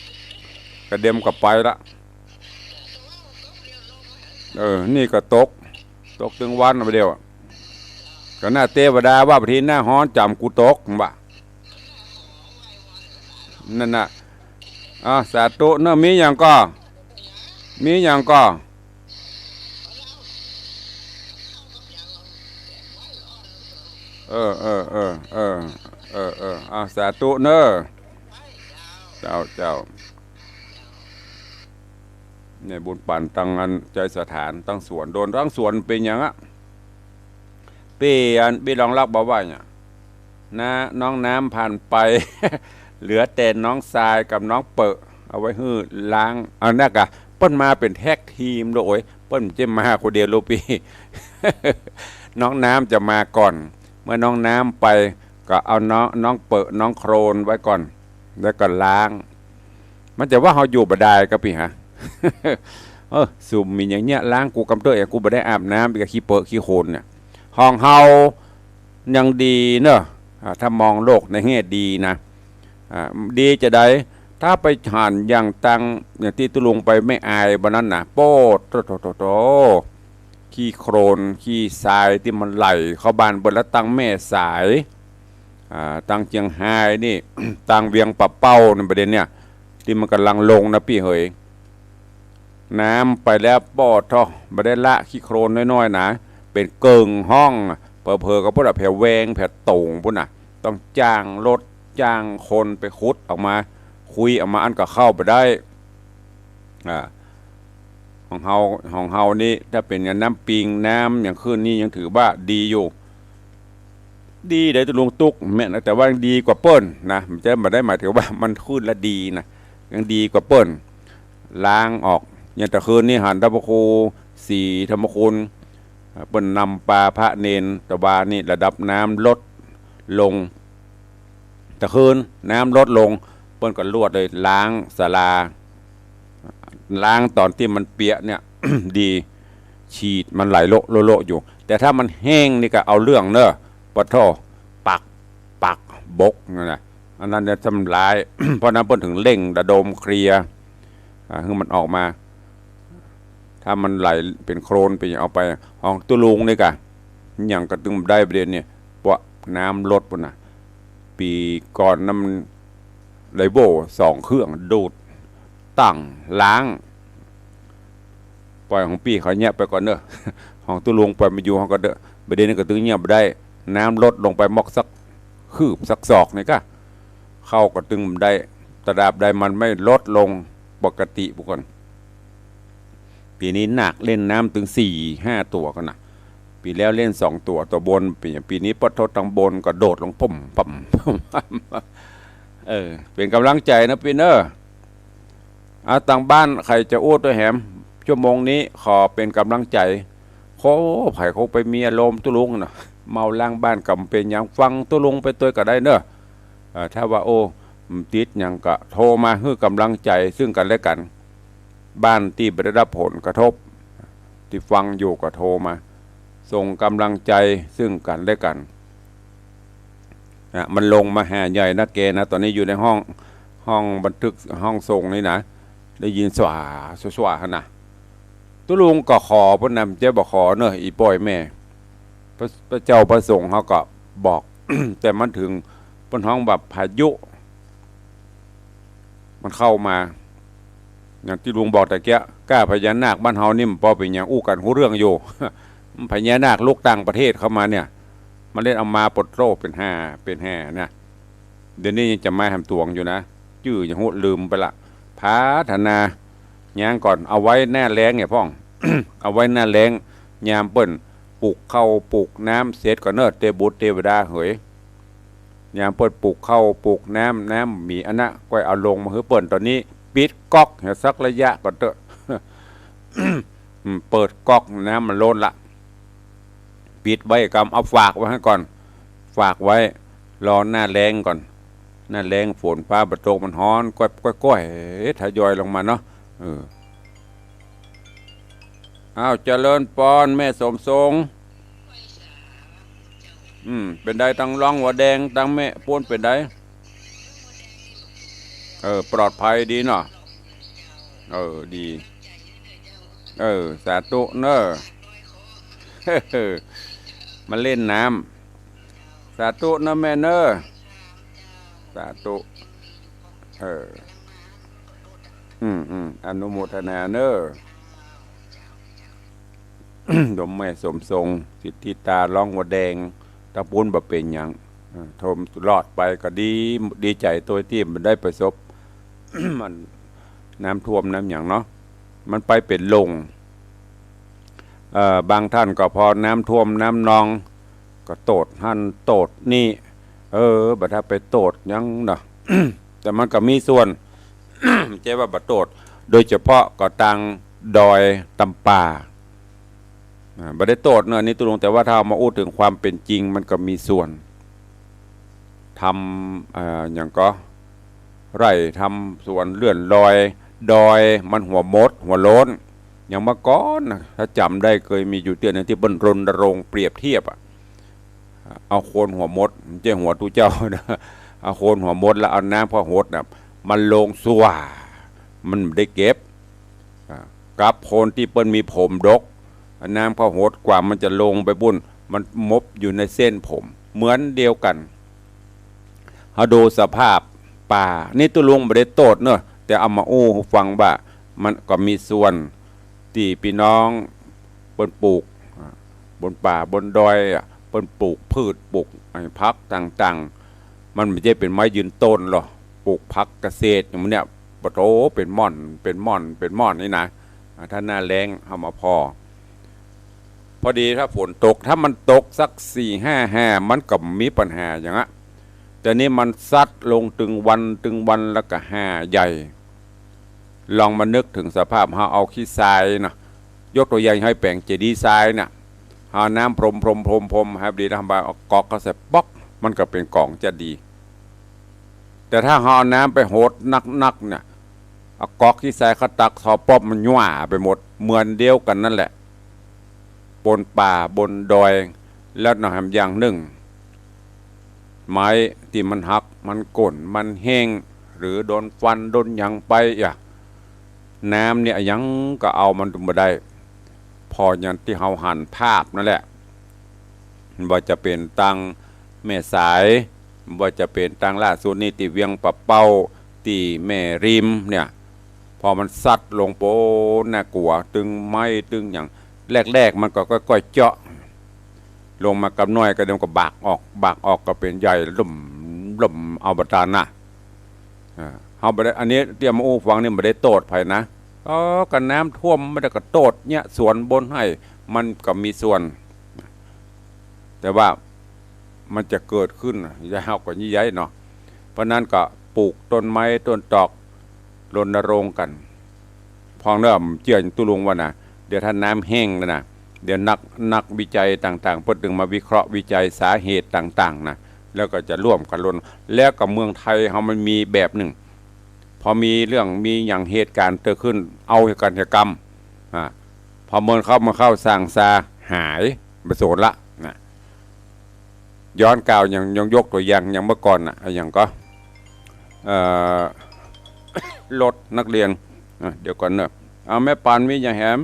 ำ กระเด็มกลับไปละ เออ นี่ก็ตก ตกตึงวันเอาไปเดียวอะ ก็น่าเตวดาว่า "บ่าทีหน้าฮ้อนจ๋ำกูตก" ว่า นั่นน่ะ อ่า สาธุเนาะ มีหยังก่อ มีหยังก่อ เออ เออ อ่า สาธุเนาะ เจ้า เจ้า เนี่ย บุญปั๋นตังอันไชยสถาน ตังสวน โดนตังสวนเป๋นหยังอะ ปี้อัน ปี้รองรักบ่ว่าหยัง นะ น้องน้ำผ่านไป เหลือแต่น้องทรายกับน้องเป๋อ เอาไว้หื้อล้าง อันนั้นกะ เปิ้นมาเป๋นแท็กทีมโดย เปิ้นจะมาคนเดียวลูกปี้ น้องน้ำจะมาก่อน เมื่อน้องน้ำไป ก็เอาน้อง น้องเป๋อ น้องโครนไว้ก่อน แล้วก็ล้าง มันจะว่าเฮาอยู่บ่ได้ก็ปี้ฮะ เออ สุมมีอย่างเนี้ย ล้างกูกำเตื้อ กูบ่ได้อาบน้ำ กับขี้เป๋อขี้โคลนเนี่ย ของเฮายังดีเนาะ อ่า ถ้ามองโลกในแง่ดีนะ อ่า ดีจะใด ถ้าไปหันอย่างตัง อย่างตี้ตุ๊ลุงไปแม่อายบ่านั้นนะ โป๊ดโถ โถ โถ โถ ขี้โคลน ขี้ทรายตี้มันไหลเข้าบ้านเปิ้น แล้วตังแม่สาย อ่า ตังเจียงฮายนี่ ตังเวียงป่าเป้านี่ บ่าเดี่ยวเนี่ย ตี้มันก่ำลังลงนะปี้เหย น้ำไปแล้ว ป๊ดโถ บ่ได้ละขี้โคลนน้อยๆ นะ เป๋นเกิ่งห้อง เผลอๆ ก็พุ้นน่ะ แผวแวง แผวโต่งพุ้นน่ะ ต้องจ้างรถ จ้างคนไปขุดออกมา คุยออกมา อันก็เข้าไปได้ อ่า ของเฮา ของเฮานี่ ถ้าเป๋นน้ำปิง น้ำอย่างขึ้นนี่ยังถือว่าดีอยู่ ดีได้ตุ๊ลุงตุ๊ก แม่น แต่ว่ายังดีกว่าเปิ้นนะ มันจะบ่ได้หมายถึงว่ามันขึ้นแล้วดีนะ ยังดีกว่าเปิ้น ล้างออก อย่างตะคืนนี่หันธรรมครูศรีธรรมคุณ เปิ้นนำปาพระเณร ตะวานี่ระดับน้ำลดลง ตะคืนน้ำลดลง เปิ้นก็ลวดเลย ล้างศาลา ล้างต๋อนตี้มันเปียกเนี่ย ดี ฉีดมันไหลโละโละโละอยู่ แต่ถ้ามันแห้งนี่ก็เอาเรื่องเนาะ ปะโถ ปัก ปัก บก นั่นน่ะ อันนั้นเนี่ยทำลาย เพราะนั้นเปิ้นถึงเร่งระดมเคลียร์ อ่า หื้อมันออกมา ถ้ามันไหลเป๋นโคลนเป๋นหยังเอาไป ของตุ๊ลุงนี่กะ หยังก็ตึงได้บ่าเดี่ยวเนี่ย เพราะน้ำลดพุ้นน่ะ ปี๋ก่อนนั้นมันไดโว่สองเครื่องดูด ตั้งล้าง ปล่อยของปี้เขาเยียะไปก่อนเนาะ ของตุ๊ลุงปล่อยมาอยู่เฮาก่อนเต๊อะ บ่าเดี่ยวนี้ก็ตึงเยียะบ่ได้ น้ำลดลงไปมอกสักคืบสักศอกนี่กะ เข้าก็ตึงบ่ได้ ตราบใดมันไม่ลดลงปกติพุ้นก่อน ปี๋นี้นัก เล่นน้ำตึงสี่ห้าตั๋วก่อนน่ะ ปี๋แล้วเล่นสองตั๋ว ตั๋วบน ปี๋ ปี๋นี้ปะโถ ตังบนกระโดดลง ปุ่ม ปั๊ม เออ เป๋นก๋ำลังใจ๋นะปี้เนาะ อ่ะ ตังบ้านใผจะอู้ตวยแหม ชั่วโมงนี้ขอเป๋นก๋ำลังใจ๋ โค ใผคงไปมีอารมณ์ตุ๊ลุงเนาะ เมาล้างบ้านก็บ่เป๋นหยัง ฟังตุ๊ลุงไปตวยก็ได้เนาะ เอ่อ ถ้าว่า โอ้ มันติดหยังก็โทรมาหื้อก๋ำลังใจ๋ซึ่งกั๋นและกั๋น บ้านตี้บ่ได้รับผลกระทบ ตี้ฟังอยู่ก็โทรมา ส่งกำลังใจ๋ซึ่งกั๋นและกั๋น นะ มันลงมาหาใหญ่นะแกนะ ต๋อนนี้อยู่ในห้อง ห้องบันทึก ห้องส่งนี่นะ ได้ยินสว่า สว่า สว่า หั้นนะ ตุ๊ลุงก็ขอเปิ้นนะ เจ้าบ่ขอเนอะ อี่ป้อยแม่ พระ พระเจ้าพระสงฆ์เขาก็บอก แต่มันเถิง เปิ้นฮ้องว่าพายุ มันเข้ามา อย่างตี้ลุงบอกตะเกียะ ก้าพญานาคบ้านเฮานี่มันปอเป๋นหยังอู้กั๋นฮู้เรื่องอยู่ พญานาคลุกต่างประเทศเข้ามาเนี่ย มันเล่นเอามาปดโต้เป๋นห่า เป๋นแห่นะ เดี๋ยวนี้ยังจะมาแหมตวงอยู่นะ จื้อยังฮู้ลืมไปละ พัฒนายังก่อน เอาไว้หน้าแล้งเนี่ยพ่อง เอาไว้หน้าแล้ง ยามเปิ้นปลูกข้าวปลูกน้ำเสร็จก่อนเนอะ เตบุตรเตวดาเหย ยามเปิ้นปลูกข้าวปลูกน้ำ น้ำมีอันนะ ก้อยเอาลงมาหื้อเปิ้น ต๋อนนี้ปิดก๊อกเหียสักระยะก่อนเต๊อะ อืม เปิดก๊อกน้ำมันล้นละ ปิดไว้กำ เอาฝากไว้หั้นก่อน ฝากไว้ รอหน้าแล้งก่อน หน้าแล้งฝนฟ้าบ่ตกมันฮ้อน ก้อย ก้อย ก้อย เอ๊ะ ทยอยลงมาเนาะ เออ อ้าว เจริญปอน แม่สมทรง อืม เป๋นใดตังร้องหัวแดง ตังแม่ปูนเป๋นใด เออ ปลอดภัยดีเนาะ เออ ดี เออ สาธุเนอะ มาเล่นน้ำ สาธุเนอะแม่เนอะ สาธุ เออ อืม อืม อนุโมทนาเนอะ โยมแม่สมทรง สิทธิตา ร้องหัวแดง ตะปูนบ่เป๋นหยัง เออ โทมรอดไปก็ดี ดีใจ๋โตยตี้มันได้ประสบ มันน้ำท่วมน้ำหยังเนาะ มันไปเป๋นลง เอ่อ บางท่านก็พอน้ำท่วมน้ำนอง ก็โต้ษหั้นโต้ษนี่ เออ บ่ถ้าไปโต้ษหยังเนาะ แต่มันก็มีส่วน บ่ใจ้ว่าบ่โต้ษ โดยเฉพาะก็ตางดอยตำป่า อ่า บ่ได้โต้ษเนาะ อันนี้ตุ๊ลุง แต่ว่าถ้าเอามาอู้เถิงความเป๋นจริง มันก็มีส่วน ทำ อ่า หยังก็ ไร่ทำสวนเลื่อนลอย ดอยมันหัวมดหัวโล้น อย่างเมื่อก่อนนะ ถ้าจ๋ำได้เกยมีอยู่เตื้อหนึ่งตี้เปิ้นรณรงค์เปรียบเทียบอะ เอาโคนหัวมด บ่ใจ้หัวตุ๊เจ้านะ เอาโคนหัวมดแล้วเอาน้ำข้าวหดน่ะ มันลงสว่า มันบ่ได้เก็บ อ่า กับคนตี้เปิ้นมีผมดก น้ำข้าวหดกว่ามันจะลงไปปู้น มันมบอยู่ในเส้นผม เหมือนเดียวกั๋น เฮาดูสภาพป่า นี่ตุ๊ลุงบ่ได้โต้ษเนาะ แต่เอามาอู้หื้อฟังว่า มันก็มีส่วนตี้ปี้น้องเปิ้นปลูก อ่า บนป่าบนดอยอะ เปิ้นปลูกพืชปลูกไอ้ผักต่างๆ มันบ่ใจ้เป๋นไม้ยืนต้นหรอก ปลูกผักเกษตรอย่างนี้เนี่ย ปะโถ เป๋นม่อน เป๋นม่อน เป๋นม่อนนี่นะ อ่า ถ้าหน้าแล้งเฮามาผ่อ พอดีถ้าฝนตก ถ้ามันตกสักสี่ห้าแห่ มันก็บ่มีปัญหาหยังอะ แต่นี่มันซัดลงตึงวันตึงวันแล้วก็แห่ใหญ่ ลองมานึกเถิงสภาพเฮาเอาขี้ทรายนะ ยกตั๋วอย่างหื้อแป๋งเจดีย์ทรายน่ะ เอาน้ำพรมพรมพรมพรม หื้อดีนะ บ่าเอาก๊อกเข้าใส่ป๊อก มันก็เป๋นก๋องจะดี แต่ถ้าเฮาเอาน้ำไปหดนักๆ เนี่ย เอาก๊อกขี้ทรายเข้าตักทอป๊อบมันยั่วไปหมด เหมือนเดียวกั๋นนั่นแหละ บนป่าบนดอย แล้วนะแหมอย่างนึ่ง ไม้ตี้มันหัก มันโก่น มันแห้ง หรือโดนควันโดนหยังไปอะ น้ำเนี่ยหยังก็เอามันบ่ได้ ผ่ออย่างตี้เฮาหันภาพนั่นแหละ บ่ว่าจะเป๋นตางแม่สาย บ่ว่าจะเป๋นตางล่าสุดนี่ตี้เวียงป่าเป้า ตี้แม่ริมเนี่ย พอมันซัดลงโป๊ น่ากลัว ตึงไม้ตึงหยัง แรกๆ มันก็ก้อยๆ เจาะ ลงมากำน้อยก็เดี๋ยวมันก็บากออก บากออกก็เป๋นใหญ่ ลุ่ม ลุ่มเอาบ่ตานนะ อ่า เฮาบ่ได้ อันนี้ตี้เอามาอู้ฟังนี่บ่ได้โต้ษใผนะ เออ ก็น้ำท่วมมันก็โต้ษเนี่ย สวนบนไฮ่ มันก็มีส่วน แต่ว่ามันจะเกิดขึ้น ยาวกว่านี้ใหญ่เนาะ เพราะนั้นก็ปลูกต้นไม้ต้นตอก รณรงค์กั๋น พ่องเน่อ เจื้อตุ๊ลุงว่านะ เดี๋ยวถ้าน้ำแห้งแล้วนะ เดี๋ยวนัก นักวิจัยต่างๆ เปิ้นตึงมาวิเคราะห์วิจัยสาเหตุต่างๆ นะ แล้วก็จะร่วมกั๋นรณ แล้วก็เมืองไทยเฮามันมีแบบนึ่ง พอมีเรื่องมีหยังเหตุก๋ารณ์เกิดขึ้น เอากั๋นเหียกำ อ่า พอเมินเข้า เมินเข้าส่างซาหาย บ่สนละนะ ย้อนกล่าวอย่าง ยังยกตั๋วอย่าง อย่างเมื่อก่อนน่ะ อะหยังก็ เอ่อ รถนักเรียน อ่ะ เดี๋ยวก่อนเนอะ เอา แม่ปานมีหยังแหม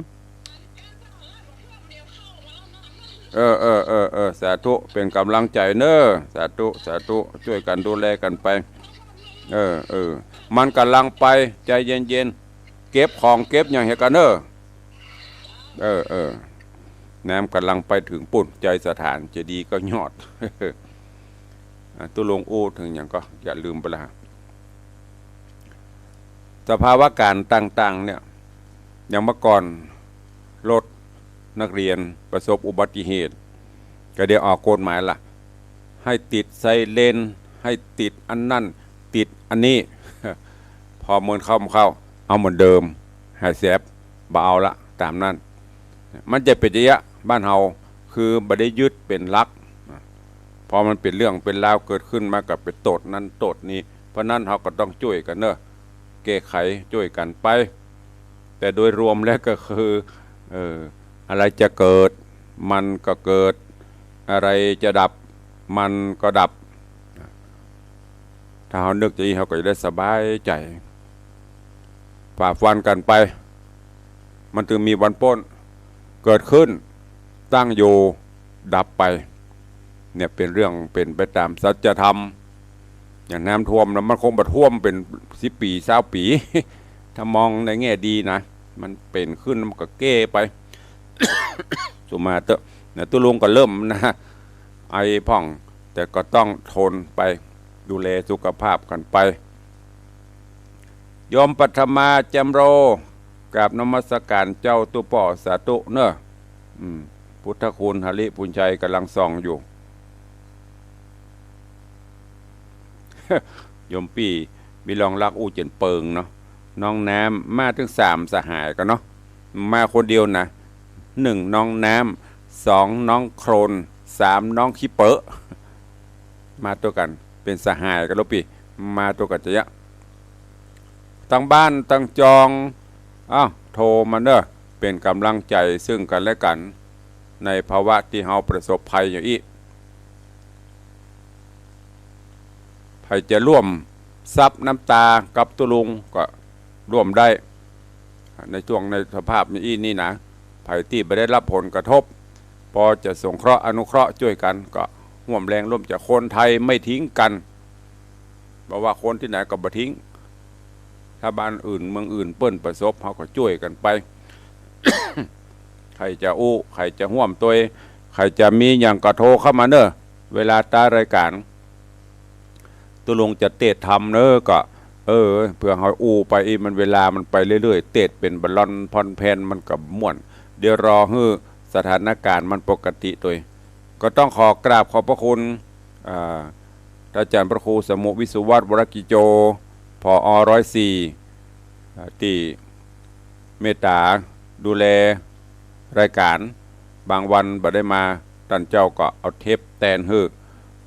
เออ เออ เออ เออ สาธุ เป๋นก๋ำลังใจ๋เนอะ สาธุ สาธุ จ้วยกั๋นดูแลกั๋นไป เออ เออ มันก่ำลังไป ใจ๋เย็นๆ เก็บของเก็บหยังเหียก่อนเนอะ เออ เออ น้ำก่ำลังไปเถิงปู๊น ใจ๋สถานเจดีย์ก็ยอด อ่ะ ตุ๊ลุงอู้เถิงหยังก็ เยียะลืมไปละ สภาวะก๋ารณ์ต่างๆ เนี่ย อย่างเมื่อก่อน รถนักเรียนประสบอุบัติเหตุ ก็ได้ออกกฎหมายละ หื้อติดไซเรน หื้อติดอันนั้น ติดอันนี้ ปอเมินเข้า บ่เข้า เอาเหมือนเดิม หายแสบ บ่เอาละ ต๋ามนั้น มันจะเป๋นอย่างเยียะ บ้านเฮา คือบ่ได้ยึดเป๋นหลัก ปอมันเป๋นเรื่องเป๋นราวเกิดขึ้นมาก็ไปโต้ษนั้นโต้ษนี้ เพราะนั้นเฮาก็ต้องจ้วยกั๋นเนอะ แก้ไขจ้วยกั๋นไป แต่โดยรวมแล้วก็คือ เออ อะไรจะเกิด มันก็เกิด อะไรจะดับ มันก็ดับ ถ้าเฮานึกอย่างนี้ เฮาก็จะได้สบายใจ๋ ฝ่าฟันกั๋นไป มันเถิงมีวันป๊น เกิดขึ้น ตั้งอยู่ ดับไป เนี่ยเป๋นเรื่องเป๋นไปต๋ามสัจธรรม อย่างน้ำท่วมนะ มันคงบ่ท่วมเป๋นสิบปี๋ ซาวปี๋ ถ้ามองในแง่ดีนะ มันเป๋นขึ้นมันก็แก้ไป สุมาเต๊อะ นะ ตุ๊ลุงก็เริ่มนะ ไอพ่อง แต่ก็ต้องทนไป ดูแลสุขภาพกั๋นไป โยมปัทมา แจ่มโร กราบนมัสก๋านเจ้าตุ๊ป้อ สาธุเนอะ อืม พุทธคุณ หริภุญชัยก่ำลังส่องอยู่ โยมปี้ มีรองลักอู้เจียนเปิงเนาะ น้องน้ำ มาตึงสามสหายกั๋นเนาะ มาคนเดียวนะ หนึ่งน้องน้ำ สองน้องโคลน สามน้องขี้เปอะ มาตวยกั๋น เป๋นสหายกั๋นแล้วปี้ มาตวยกั๋นจะเยียะ ตังบ้านตังจอง อ้าว โทรมาเนอะ เป๋นก๋ำลังใจ๋ซึ่งกั๋นและกั๋น ในภาวะตี้เฮาประสบภัยอย่างอี้ ใผจะร่วมซับน้ำตากับตุ๊ลุงก็ร่วมได้ ในช่วงในสภาพอย่างอี้นี่นะ ใผตี้บ่ได้รับผลกระทบ ปอจะสงเคราะห์อนุเคราะห์จ้วยกั๋น ก็ฮ่วมแรงร่วมใจ๋ คนไทยไม่ทิ้งกั๋น บ่ว่าคนตี้ไหนก็บ่ทิ้ง ถ้าบ้านอื่นเมืองอื่นเปิ้นประสบ เฮาก็จ้วยกั๋นไป ใผจะอู้ ใผจะฮ่วมตวย ใผจะมีหยังก็โทรเข้ามาเนอะ เวลาต๋ายรายก๋าน ตุ๊ลุงจะเตสน์ทำเนอะ ก็ เออ เปื้อเฮาอู้ไปอี้ มันเวลามันไปเรื่อยๆ เตสน์เป๋นบาลอนผ่อนแผ่นมันก็ม่วน เดี๋ยวรอหื้อสถานก๋ารณ์มันปกติตวย ก็ต้องขอกราบขอบพระคุณ อ่า อาจ๋ารย์พระครูสมุห์ วิศวัฒน์ วรกิจโจ ผอ ร้อยสี่ อ่า ตี้เมตต๋าดูแลรายก๋าน บางวันบ่ได้มา ต้านเจ้าก็เอาเทปแตนหื้อ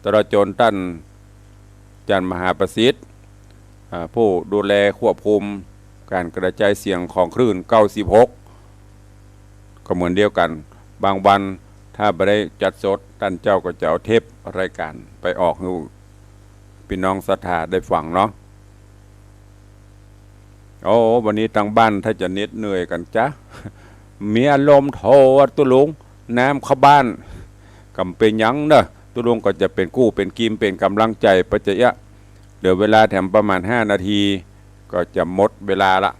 ตลอดจ๋นต้านอาจ๋ารย์มหาประสิทธิ์ อ่า ผู้ดูแลควบคุมก๋านกระจายเสียงของคลื่น เก้าสิบหก ก็เหมือนเดียวกั๋น บางวันถ้าบ่ได้จัดสด ต้านเจ้าก็จะเอาเทปรายก๋านไปออกหื้อปี้น้องศรัทธาได้ฟังเนาะ โอ้ วันนี้ตังบ้านถ้าจะเหน็ดเหนื่อยกั๋นจ๊ะ มีอารมณ์โทรอะตุ๊ลุง น้ำเข้าบ้าน ก็บ่เป๋นหยังเนอะ ตุ๊ลุงก็จะเป๋นกู้เป๋นกิม เป๋นก๋ำลังใจ๋ไปจะเยียะ เหลือเวลาแถมประมาณห้านาที ก็จะหมดเวลาละ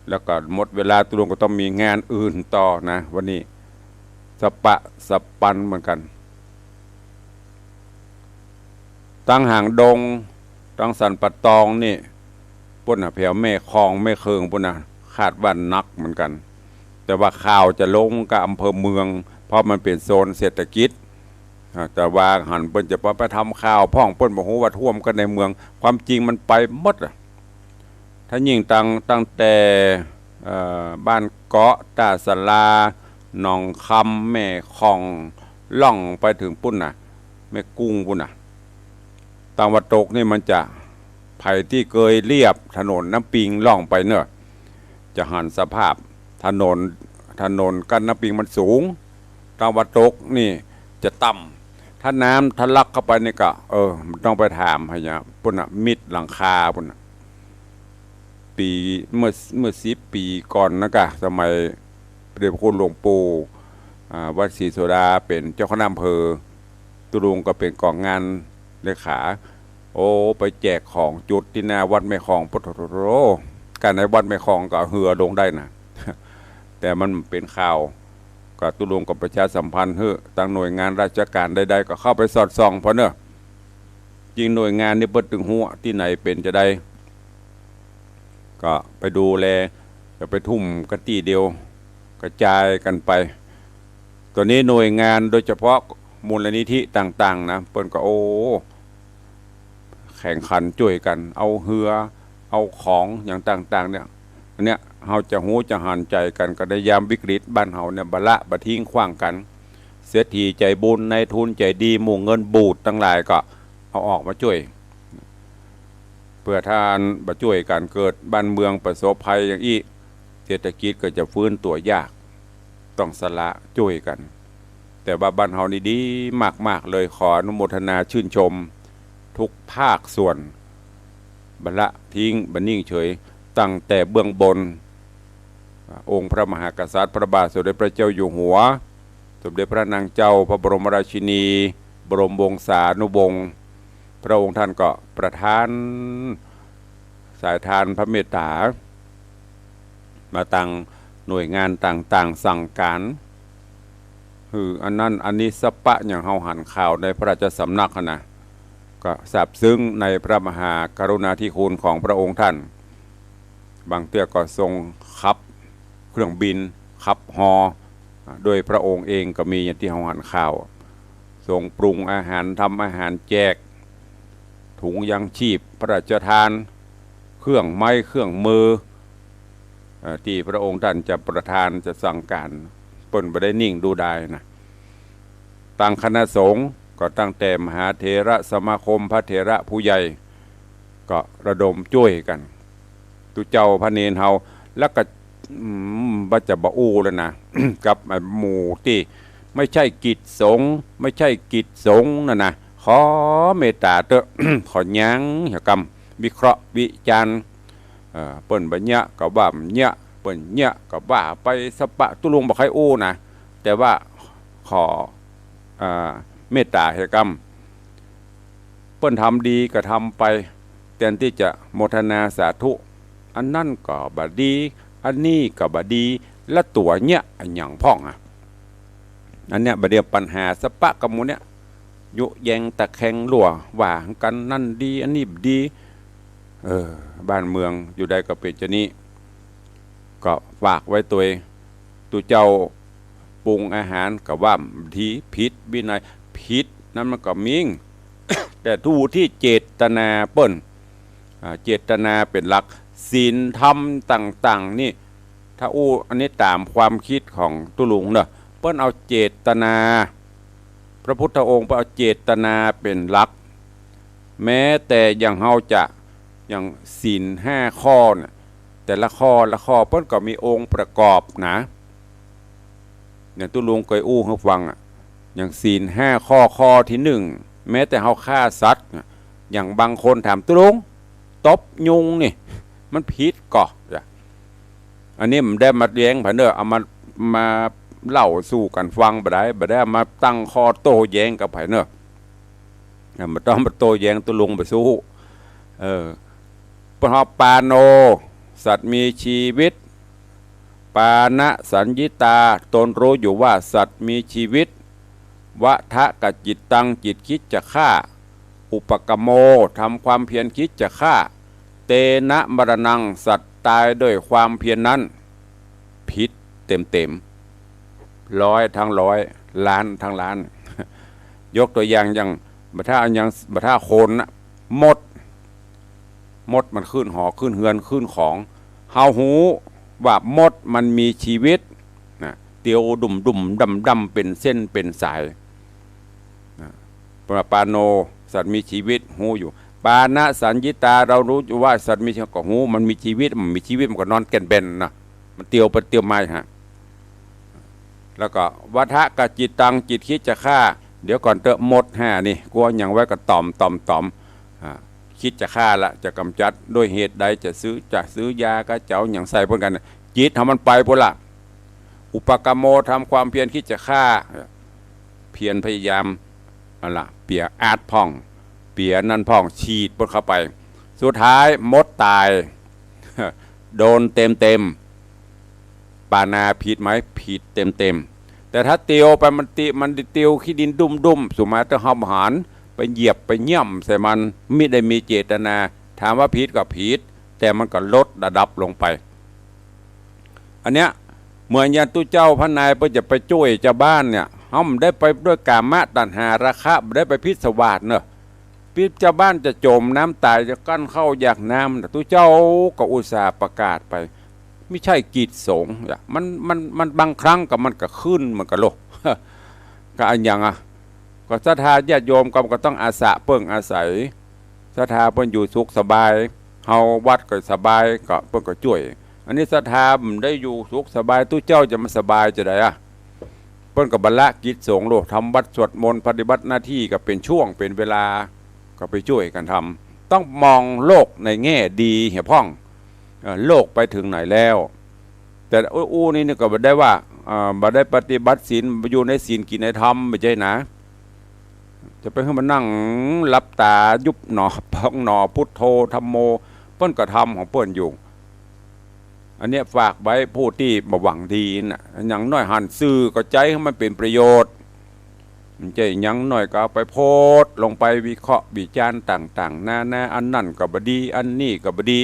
แล้วก็หมดเวลา ตุ๊ลุงก็ต้องมีงานอื่นต่อนะ วันนี้สะปะสะปันเหมือนกั๋น ตังหางดง ตังสันป่าตองนี่ ปู๊นน่ะ แผวแม่คองแม่เคิงปู๊นน่ะ คาดว่าหนักเหมือนกั๋น แต่ว่าข่าวจะลงกับอำเภอเมือง เพราะมันเป๋นโซนเศรษฐกิจ อ่า แต่ว่าหันเปิ้นจะไปทำข่าวพ่อง เปิ้นบ่ฮู้ว่าท่วมกั๋นในเมือง ความจริงมันไปหมดอะ ถ้ายิ่งตัง ตั้งแต่ เอ่อ บ้านเกาะ ต้าศาลา หนองคำ แม่คอง ล่องไปเถิงปู๊นน่ะ แม่กุ้งปู๊นน่ะ ตะวันตกนี่มันจะ ใผตี้เกยเลียบถนนน้ำปิงล่องไปเนอะ จะหันสภาพถนน ถนนกั้นน้ำปิงมันสูง ตะวันตกนี่จะต่ำ ถ้าน้ำทะลักเข้าไปนี่ก็ เออ มันต้องไปถามไผเนี่ย ปุ้นน่ะ มิดหลังคาปุ้นน่ะ ปี เมื่อ เมื่อสิบปี๋ก่อนนะกะ สมัยพระเดชพระคุณหลวงปู่ อ่า วัดศรีโสดาเป๋นเจ้าคณะอำเภอ ตุ๊ลุงก็เป๋นกองงานเลขา โอ้ ไปแจกของจุดตี้หน้าวัดแม่ของ ปะโถ กั๋นในวัดแม่ของก็เอาเฮือลงได้นะ แต่มันเป๋นข่าว ก็ตุ๊ลุงก็ประชาสัมพันธ์หื้อ ตางหน่วยงานราชก๋านใดๆ ก็เข้าไปสอดส่องพ่องเน่อ ยิ่งหน่วยงานนี่เปิ้นตึงฮู้ ตี้ไหนเป๋นจาใด ก็ไปดูแล อย่าไปทุ่มกั๋นตี้เดียว กระจายกั๋นไป ต๋อนนี้หน่วยงานโดยเฉพาะมูลนิธิต่างๆ นะ เปิ้นก็ โอ้ แข่งขันจ้วยกั๋น เอาเฮือ เอาของอย่างต่างๆ เนี่ย อันเนี้ย เฮาจะฮู้จะหันใจ๋กั๋น ก็ในยามวิกฤตบ้านเฮาเนี่ย บ่ละบ่ทิ้งขว้างกั๋น เศรษฐีใจ๋บุญ นายทุนใจ๋ดี หมู่เงินบูดตังหลายก็เอาออกมาจ้วย เปื้อถ้าบ่จ้วยกั๋น เกิดบ้านเมืองประสบภัยอย่างอี้ เศรษฐกิจก็จะฟื้นตั๋วยาก ต้องสละจ้วยกั๋น แต่ว่าบ้านเฮานี่ดีมากๆ เลย ขออนุโมทนาชื่นชมทุกภาคส่วน บ่ละทิ้ง บ่นิ่งเฉย ตั้งแต่เบื้องบน องค์พระมหากษัตริย์ พระบาทสมเด็จพระเจ้าอยู่หัว สมเด็จพระนางเจ้าพระบรมราชินี บรมวงศานุวงศ์ พระองค์ท่านก็ประทานสายทานพระเมตต๋า มาตางหน่วยงานต่างๆ สั่งก๋าน หื้ออันนั้นอันนี้ สะปะอย่างเฮาหันข่าวในพระราชสำนักหั้นนะ ก็ซาบซึ้งในพระมหากรุณาธิคุณของพระองค์ท่าน บางเตื้อก็ทรงขับเครื่องบิน ขับฮอ โดยพระองค์เองก็มี อย่างตี้เฮาหันข่าว ทรงปรุงอาหาร ทำอาหารแจก ถุงยางชีพพระราชทาน เครื่องไม้เครื่องมือ เอ่อ ตี้พระองค์ท่านจะประทาน จะสั่งก๋าน เปิ้นบ่ได้นิ่งดูดายนะ ตางคณะสงฆ์ก็ตั้งแต่มหาเถรสมาคม พระเถระผู้ใหญ่ ก็ระดมจ้วยกั๋น ตุ๊เจ้าพระเณรเฮา แล้วก็ อืม บ่จะบ่อู้แล้วนะ กับไอ้หมู่ตี้ไม่ใช่กิจสงฆ์ ไม่ใช่กิจสงฆ์นั่นนะ ขอเมตต๋าเต๊อะ ขอยั้งเหียกำ วิเคราะห์วิจารณ์ เอ่อ เปิ้นบ่เยียะก็ว่าบ่เยียะ เปิ้นเยียะก็ว่าไป สะปะ ตุ๊ลุงบ่ใค่อู้นะ แต่ว่าขอ อ่า เมตต๋าเหียกำ เปิ้นทำดีก็ทำไป แตนตี้จะโมทนาสาธุ อันนั้นก็บ่ดี อันนี้ก็บ่ดี แล้วตั๋วเยียะอะหยังพ่องอะ อันเนี้ยบ่าเดี่ยวปัญหาสะปะกับหมู่เนี้ย ยุแยงตะแคงลั่ว ว่ากั๋น นั่นดี อันนี้บ่ดี เออ บ้านเมืองอยู่ใดก็เป๋นจานี้ ก็ฝากไว้ตวย ตุ๊เจ้าปรุงอาหารก็ว่าบ่ดี ผิดวินัย ผิดนั้นมันก็มี แต่ดูตี้เจตนาเปิ้น อ่า เจตนาเป๋นหลัก ศีลธรรมต่างๆ นี่ ถ้าอู้อันนี้ต๋ามความกึ๊ดของตุ๊ลุงเนาะ เปิ้นเอาเจตนา พระพุทธองค์เปิ้นเอาเจตนาเป๋นหลัก แม้แต่อย่างเฮาจะ อย่างศีลห้าข้อน่ะ แต่ละข้อละข้อเปิ้นก็มีองค์ประกอบนะ อย่างตุ๊ลุงเกยอู้หื้อฟังอะ อย่างศีลห้าข้อ ข้อตี้นึ่ง แม้แต่เฮาฆ่าสัตว์น่ะ อย่างบางคนถามตุ๊ลุง ตบยุงนี่ มันผิดก่อ อันนี้บ่ได้มาแย้งไผเน่อ เอามา มาเล่าสู่กั๋นฟังบ่ได้ บ่ได้เอามาตั้งข้อโต้แย้งกับไผเน่อ อ่ะ บ่ต้องมาโต้แย้งตุ๊ลุงบ่สู้ เออ เพราะปาโณ สัตว์มีชีวิต ปาณะสัญญิตา ตนรู้อยู่ว่าสัตว์มีชีวิต วะทะกะจิตตัง จิตคิดจะฆ่า อุปกมโม ทำความเพียรคิดจะฆ่า เตนะมรณัง สัตว์ตายด้วยความเพียรนั้น ผิดเต็มๆ ร้อยทั้งร้อย ล้านทั้งล้าน ยกตัวอย่าง อย่างบ่าถ้า อย่างบ่าถ้าคนน่ะ มด มดมันขึ้นหอ ขึ้นเฮือน ขึ้นของ เฮาฮู้ว่ามดมันมีชีวิตนะ เตียวดุ่มๆ ดำๆ เป๋นเส้นเป๋นสายนะ ปาโณ สัตว์มีชีวิต ฮู้อยู่ ปาณะสัญญิตา เรารู้อยู่ว่าสัตว์มีชีวิต ก็ฮู้มันมีชีวิต มันมีชีวิต มันก็นอนแก่นแบนนะ มันเตียวไปเตียวมาฮะ แล้วก็ วัฏฏะกะจิตตัง จิตคิดจะฆ่า เดี๋ยวก่อนเต๊อะ หมดห้านี่ กลัวหยังไว้ก็ต๋อม ต๋อม ต๋อม อ่า คิดจะฆ่าละ จะกำจัด ด้วยเหตุใด จะซื้อ จะซื้อยาก็จะเอาหยังใส่ป้นกั๋น จิตเฮามันไปปู้นละ อุปกรรมโม ทำความเพียรคิดจะฆ่า เพียรพยายาม นั่นละ เปียอาดพ่อง เปียนั่นพ่อง ฉีดป้นเข้าไป สุดท้ายมดต๋าย โดนเต็มๆ ปาณาผิดไหม ผิดเต็มๆ แต่ถ้าเตียวไปมันติ มันติวขี้ดินดุ้มๆ สุมาเต๊อะ เฮาหันไปเหยียบไปเยี่ยมใส่มัน มิได้มีเจตนา ถามว่าผิดก็ผิด แต่มันก็ลดระดับลงไป อันเนี้ย เหมือนอย่างตุ๊เจ้าพระนายเปิ้นจะไปจ้วยจาวบ้านเนี่ย เฮาบ่ได้ไปด้วยกามตัณหาราคะ บ่ได้ไปพิศวาสเนอะ ปิดจาวบ้านจะจ๋มน้ำต๋าย จะกั้นข้าวอยากน้ำ ตุ๊เจ้าก็อุตส่าห์ประกาศไป ไม่ใช่กิจสงฆ์อะ มัน มัน มันบางครั้งก็มันก็ขึ้น มันก็ลง ก็อันอย่างอะ ก็ศรัทธาญาติโยมก็ ก็ต้องอาสาเปิ้งอาศัย ศรัทธาเปิ้นอยู่สุขสบาย เฮาวัดก็สบาย ก็เปิ้นก็จ้วย อันนี้ศรัทธาบ่ได้อยู่สุขสบาย ตุ๊เจ้าจะมาสบายจะใดอะ เปิ้นก็บ่ละกิจสงฆ์โลด ทำวัตรสวดมนต์ ปฏิบัติหน้าที่ก็เป๋นช่วงเป๋นเวลา ก็ไปจ้วยกั๋นทำ ต้องมองโลกในแง่ดีเหียพ่อง เอ่อ โลกไปถึงไหนแล้ว แต่อู้ อู้นี่ นี่ก็บ่ได้ว่า เอ่อ บ่ได้ปฏิบัติศีล อยู่ในศีลกินในธรรม บ่ใจ้นะ จะไปหื้อมันนั่งหลับต๋ายุบหนอ พองหนอ พุทโธ ธัมโม เปิ้นก็ทำของเปิ้นอยู่ อันเนี้ยฝากไว้ผู้ตี้บ่หวังดีน่ะ อย่างน้อยหันสื่อก็ใจ๊หื้อมันเป๋นประโยชน์ บ่ใจ้อย่างน้อยก็เอาไปโพสต์ลงไปวิเคราะห์วิจารณ์ต่างๆ นานา อันนั้นก็บ่ดี อันนี้ก็บ่ดี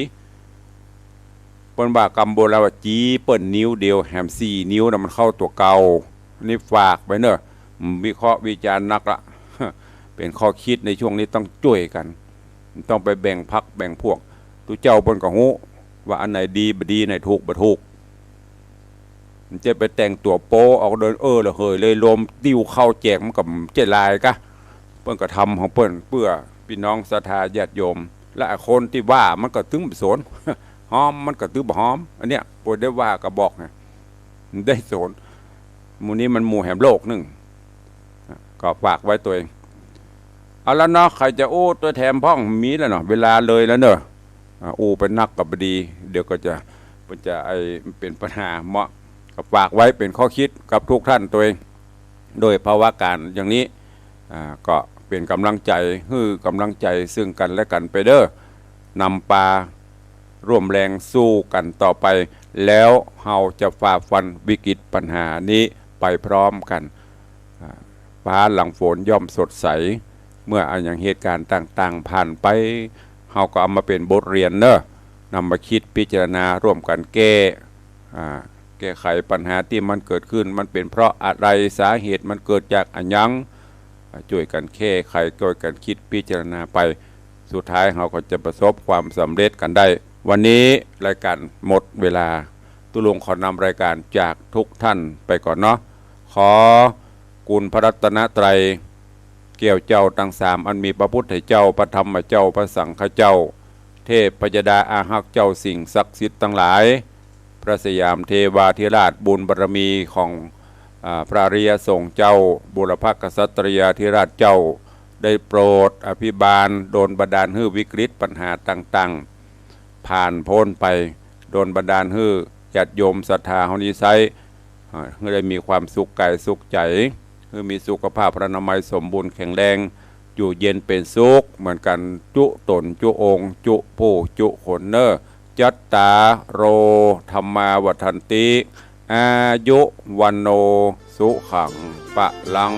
เปิ้นว่ากำโบราณว่า จีเปิ้นนิ้วเดียว แหมสี่นิ้วน่ะมันเข้าตั๋วเก่า นี่ฝากไว้เนอะ วิเคราะห์วิจารณ์นักละ เป๋นข้อคิดในช่วงนี้ต้องจ้วยกั๋น ต้องไปแบ่งพรรคแบ่งพวก ตุ๊เจ้าเปิ้นก็ฮู้ว่าอันไหนดีบ่ดี อันไหนถูกบ่ถูก บ่ใจ้ไปแต่งตั๋วโป๊ออกเดินเอ้อระเหยเลย โลมติวเข้าแจกมันก็บ่ใจ้ลายกะ เปิ้นก็ทำของเปิ้นเปื้อปี้น้องศรัทธาญาติโยม และไอ้คนตี้ว่ามันก็ตึงบ่สน ฮอมมันก็ตึงบ่ฮอม อันเนี้ย บ่ได้ว่าก็บอกไง บ่ได้สน หมู่นี้มันหมู่แหมโลกนึ่ง ก็ฝากไว้ตวย เอาละเนาะ ใผจะอู้ตวยแถมพ่อง มีแล้วเนาะ เวลาเลยแล้วเนอะ อ่า อู้ไปนักก็บ่ดี เดี๋ยวก็จะ มันจะไอ้เป๋นปัญหาเนาะ ก็ฝากไว้เป๋นข้อคิดกับทุกท่านตวย โดยภาวะก๋ารณ์อย่างนี้ อ่า ก็เป๋นก๋ำลังใจ๋ หื้อก๋ำลังใจ๋ซึ่งกั๋นและกั๋นไปเด้อ นำปาร่วมแรงสู้กั๋นต่อไป แล้วเฮาจะฝ่าฟันวิกฤตปัญหานี้ไปพร้อมกั๋น อ่า ฟ้าหลังฝนย่อมสดใส เมื่ออะหยังเหตุก๋ารณ์ต่างๆ ผ่านไป เฮาก็เอามาเป๋นบทเรียนเนอะ นำมาคิดพิจารณาร่วมกั๋นแก้ อ่า แก้ไขปัญหาตี้มันเกิดขึ้น มันเป๋นเพราะอะไร สาเหตุมันเกิดจากอะหยัง อ่า จ้วยกั๋นแก้ไข จ้วยกั๋นคิดพิจารณาไป สุดท้ายเฮาก็จะประสบความสำเร็จกั๋นได้ วันนี้รายก๋านหมดเวลา ตุ๊ลุงขอนำรายก๋านจากทุกท่านไปก่อนเนาะ ขอกุณพระรัตนตรัย แก้วเจ้าตังสามอันมีพระพุทธเจ้า พระธรรมเจ้า พระสังฆเจ้า เทพยดาอาฮักเจ้า สิ่งศักดิ์สิทธิ์ตังหลาย พระสยามเทวาธิราช บุญบารมีของ อ่า พระอริยสงฆ์เจ้า บูรพกษัตริยาธิราชเจ้า ได้โปรดอภิบาล ดลบันดาลหื้อวิกฤตปัญหาต่างๆ ผ่านพ้นไป ดลบันดาลหื้อญาติโยมศรัทธาเฮานี้ไซร้ อ่า หื้อได้มีความสุขก๋ายสุขใจ๋ หื้อมีสุขภาพพรรณนามัยสมบูรณ์แข็งแรง อยู่เย็นเป๋นสุขเหมือนกั๋น จุ๊ต๋นจุ๊องค์ จุ๊ผู้จุ๊คนเน่อ จัตตาโร ธัมมา วัฑฒันติ อายุ วัณโณ สุขัง พลัง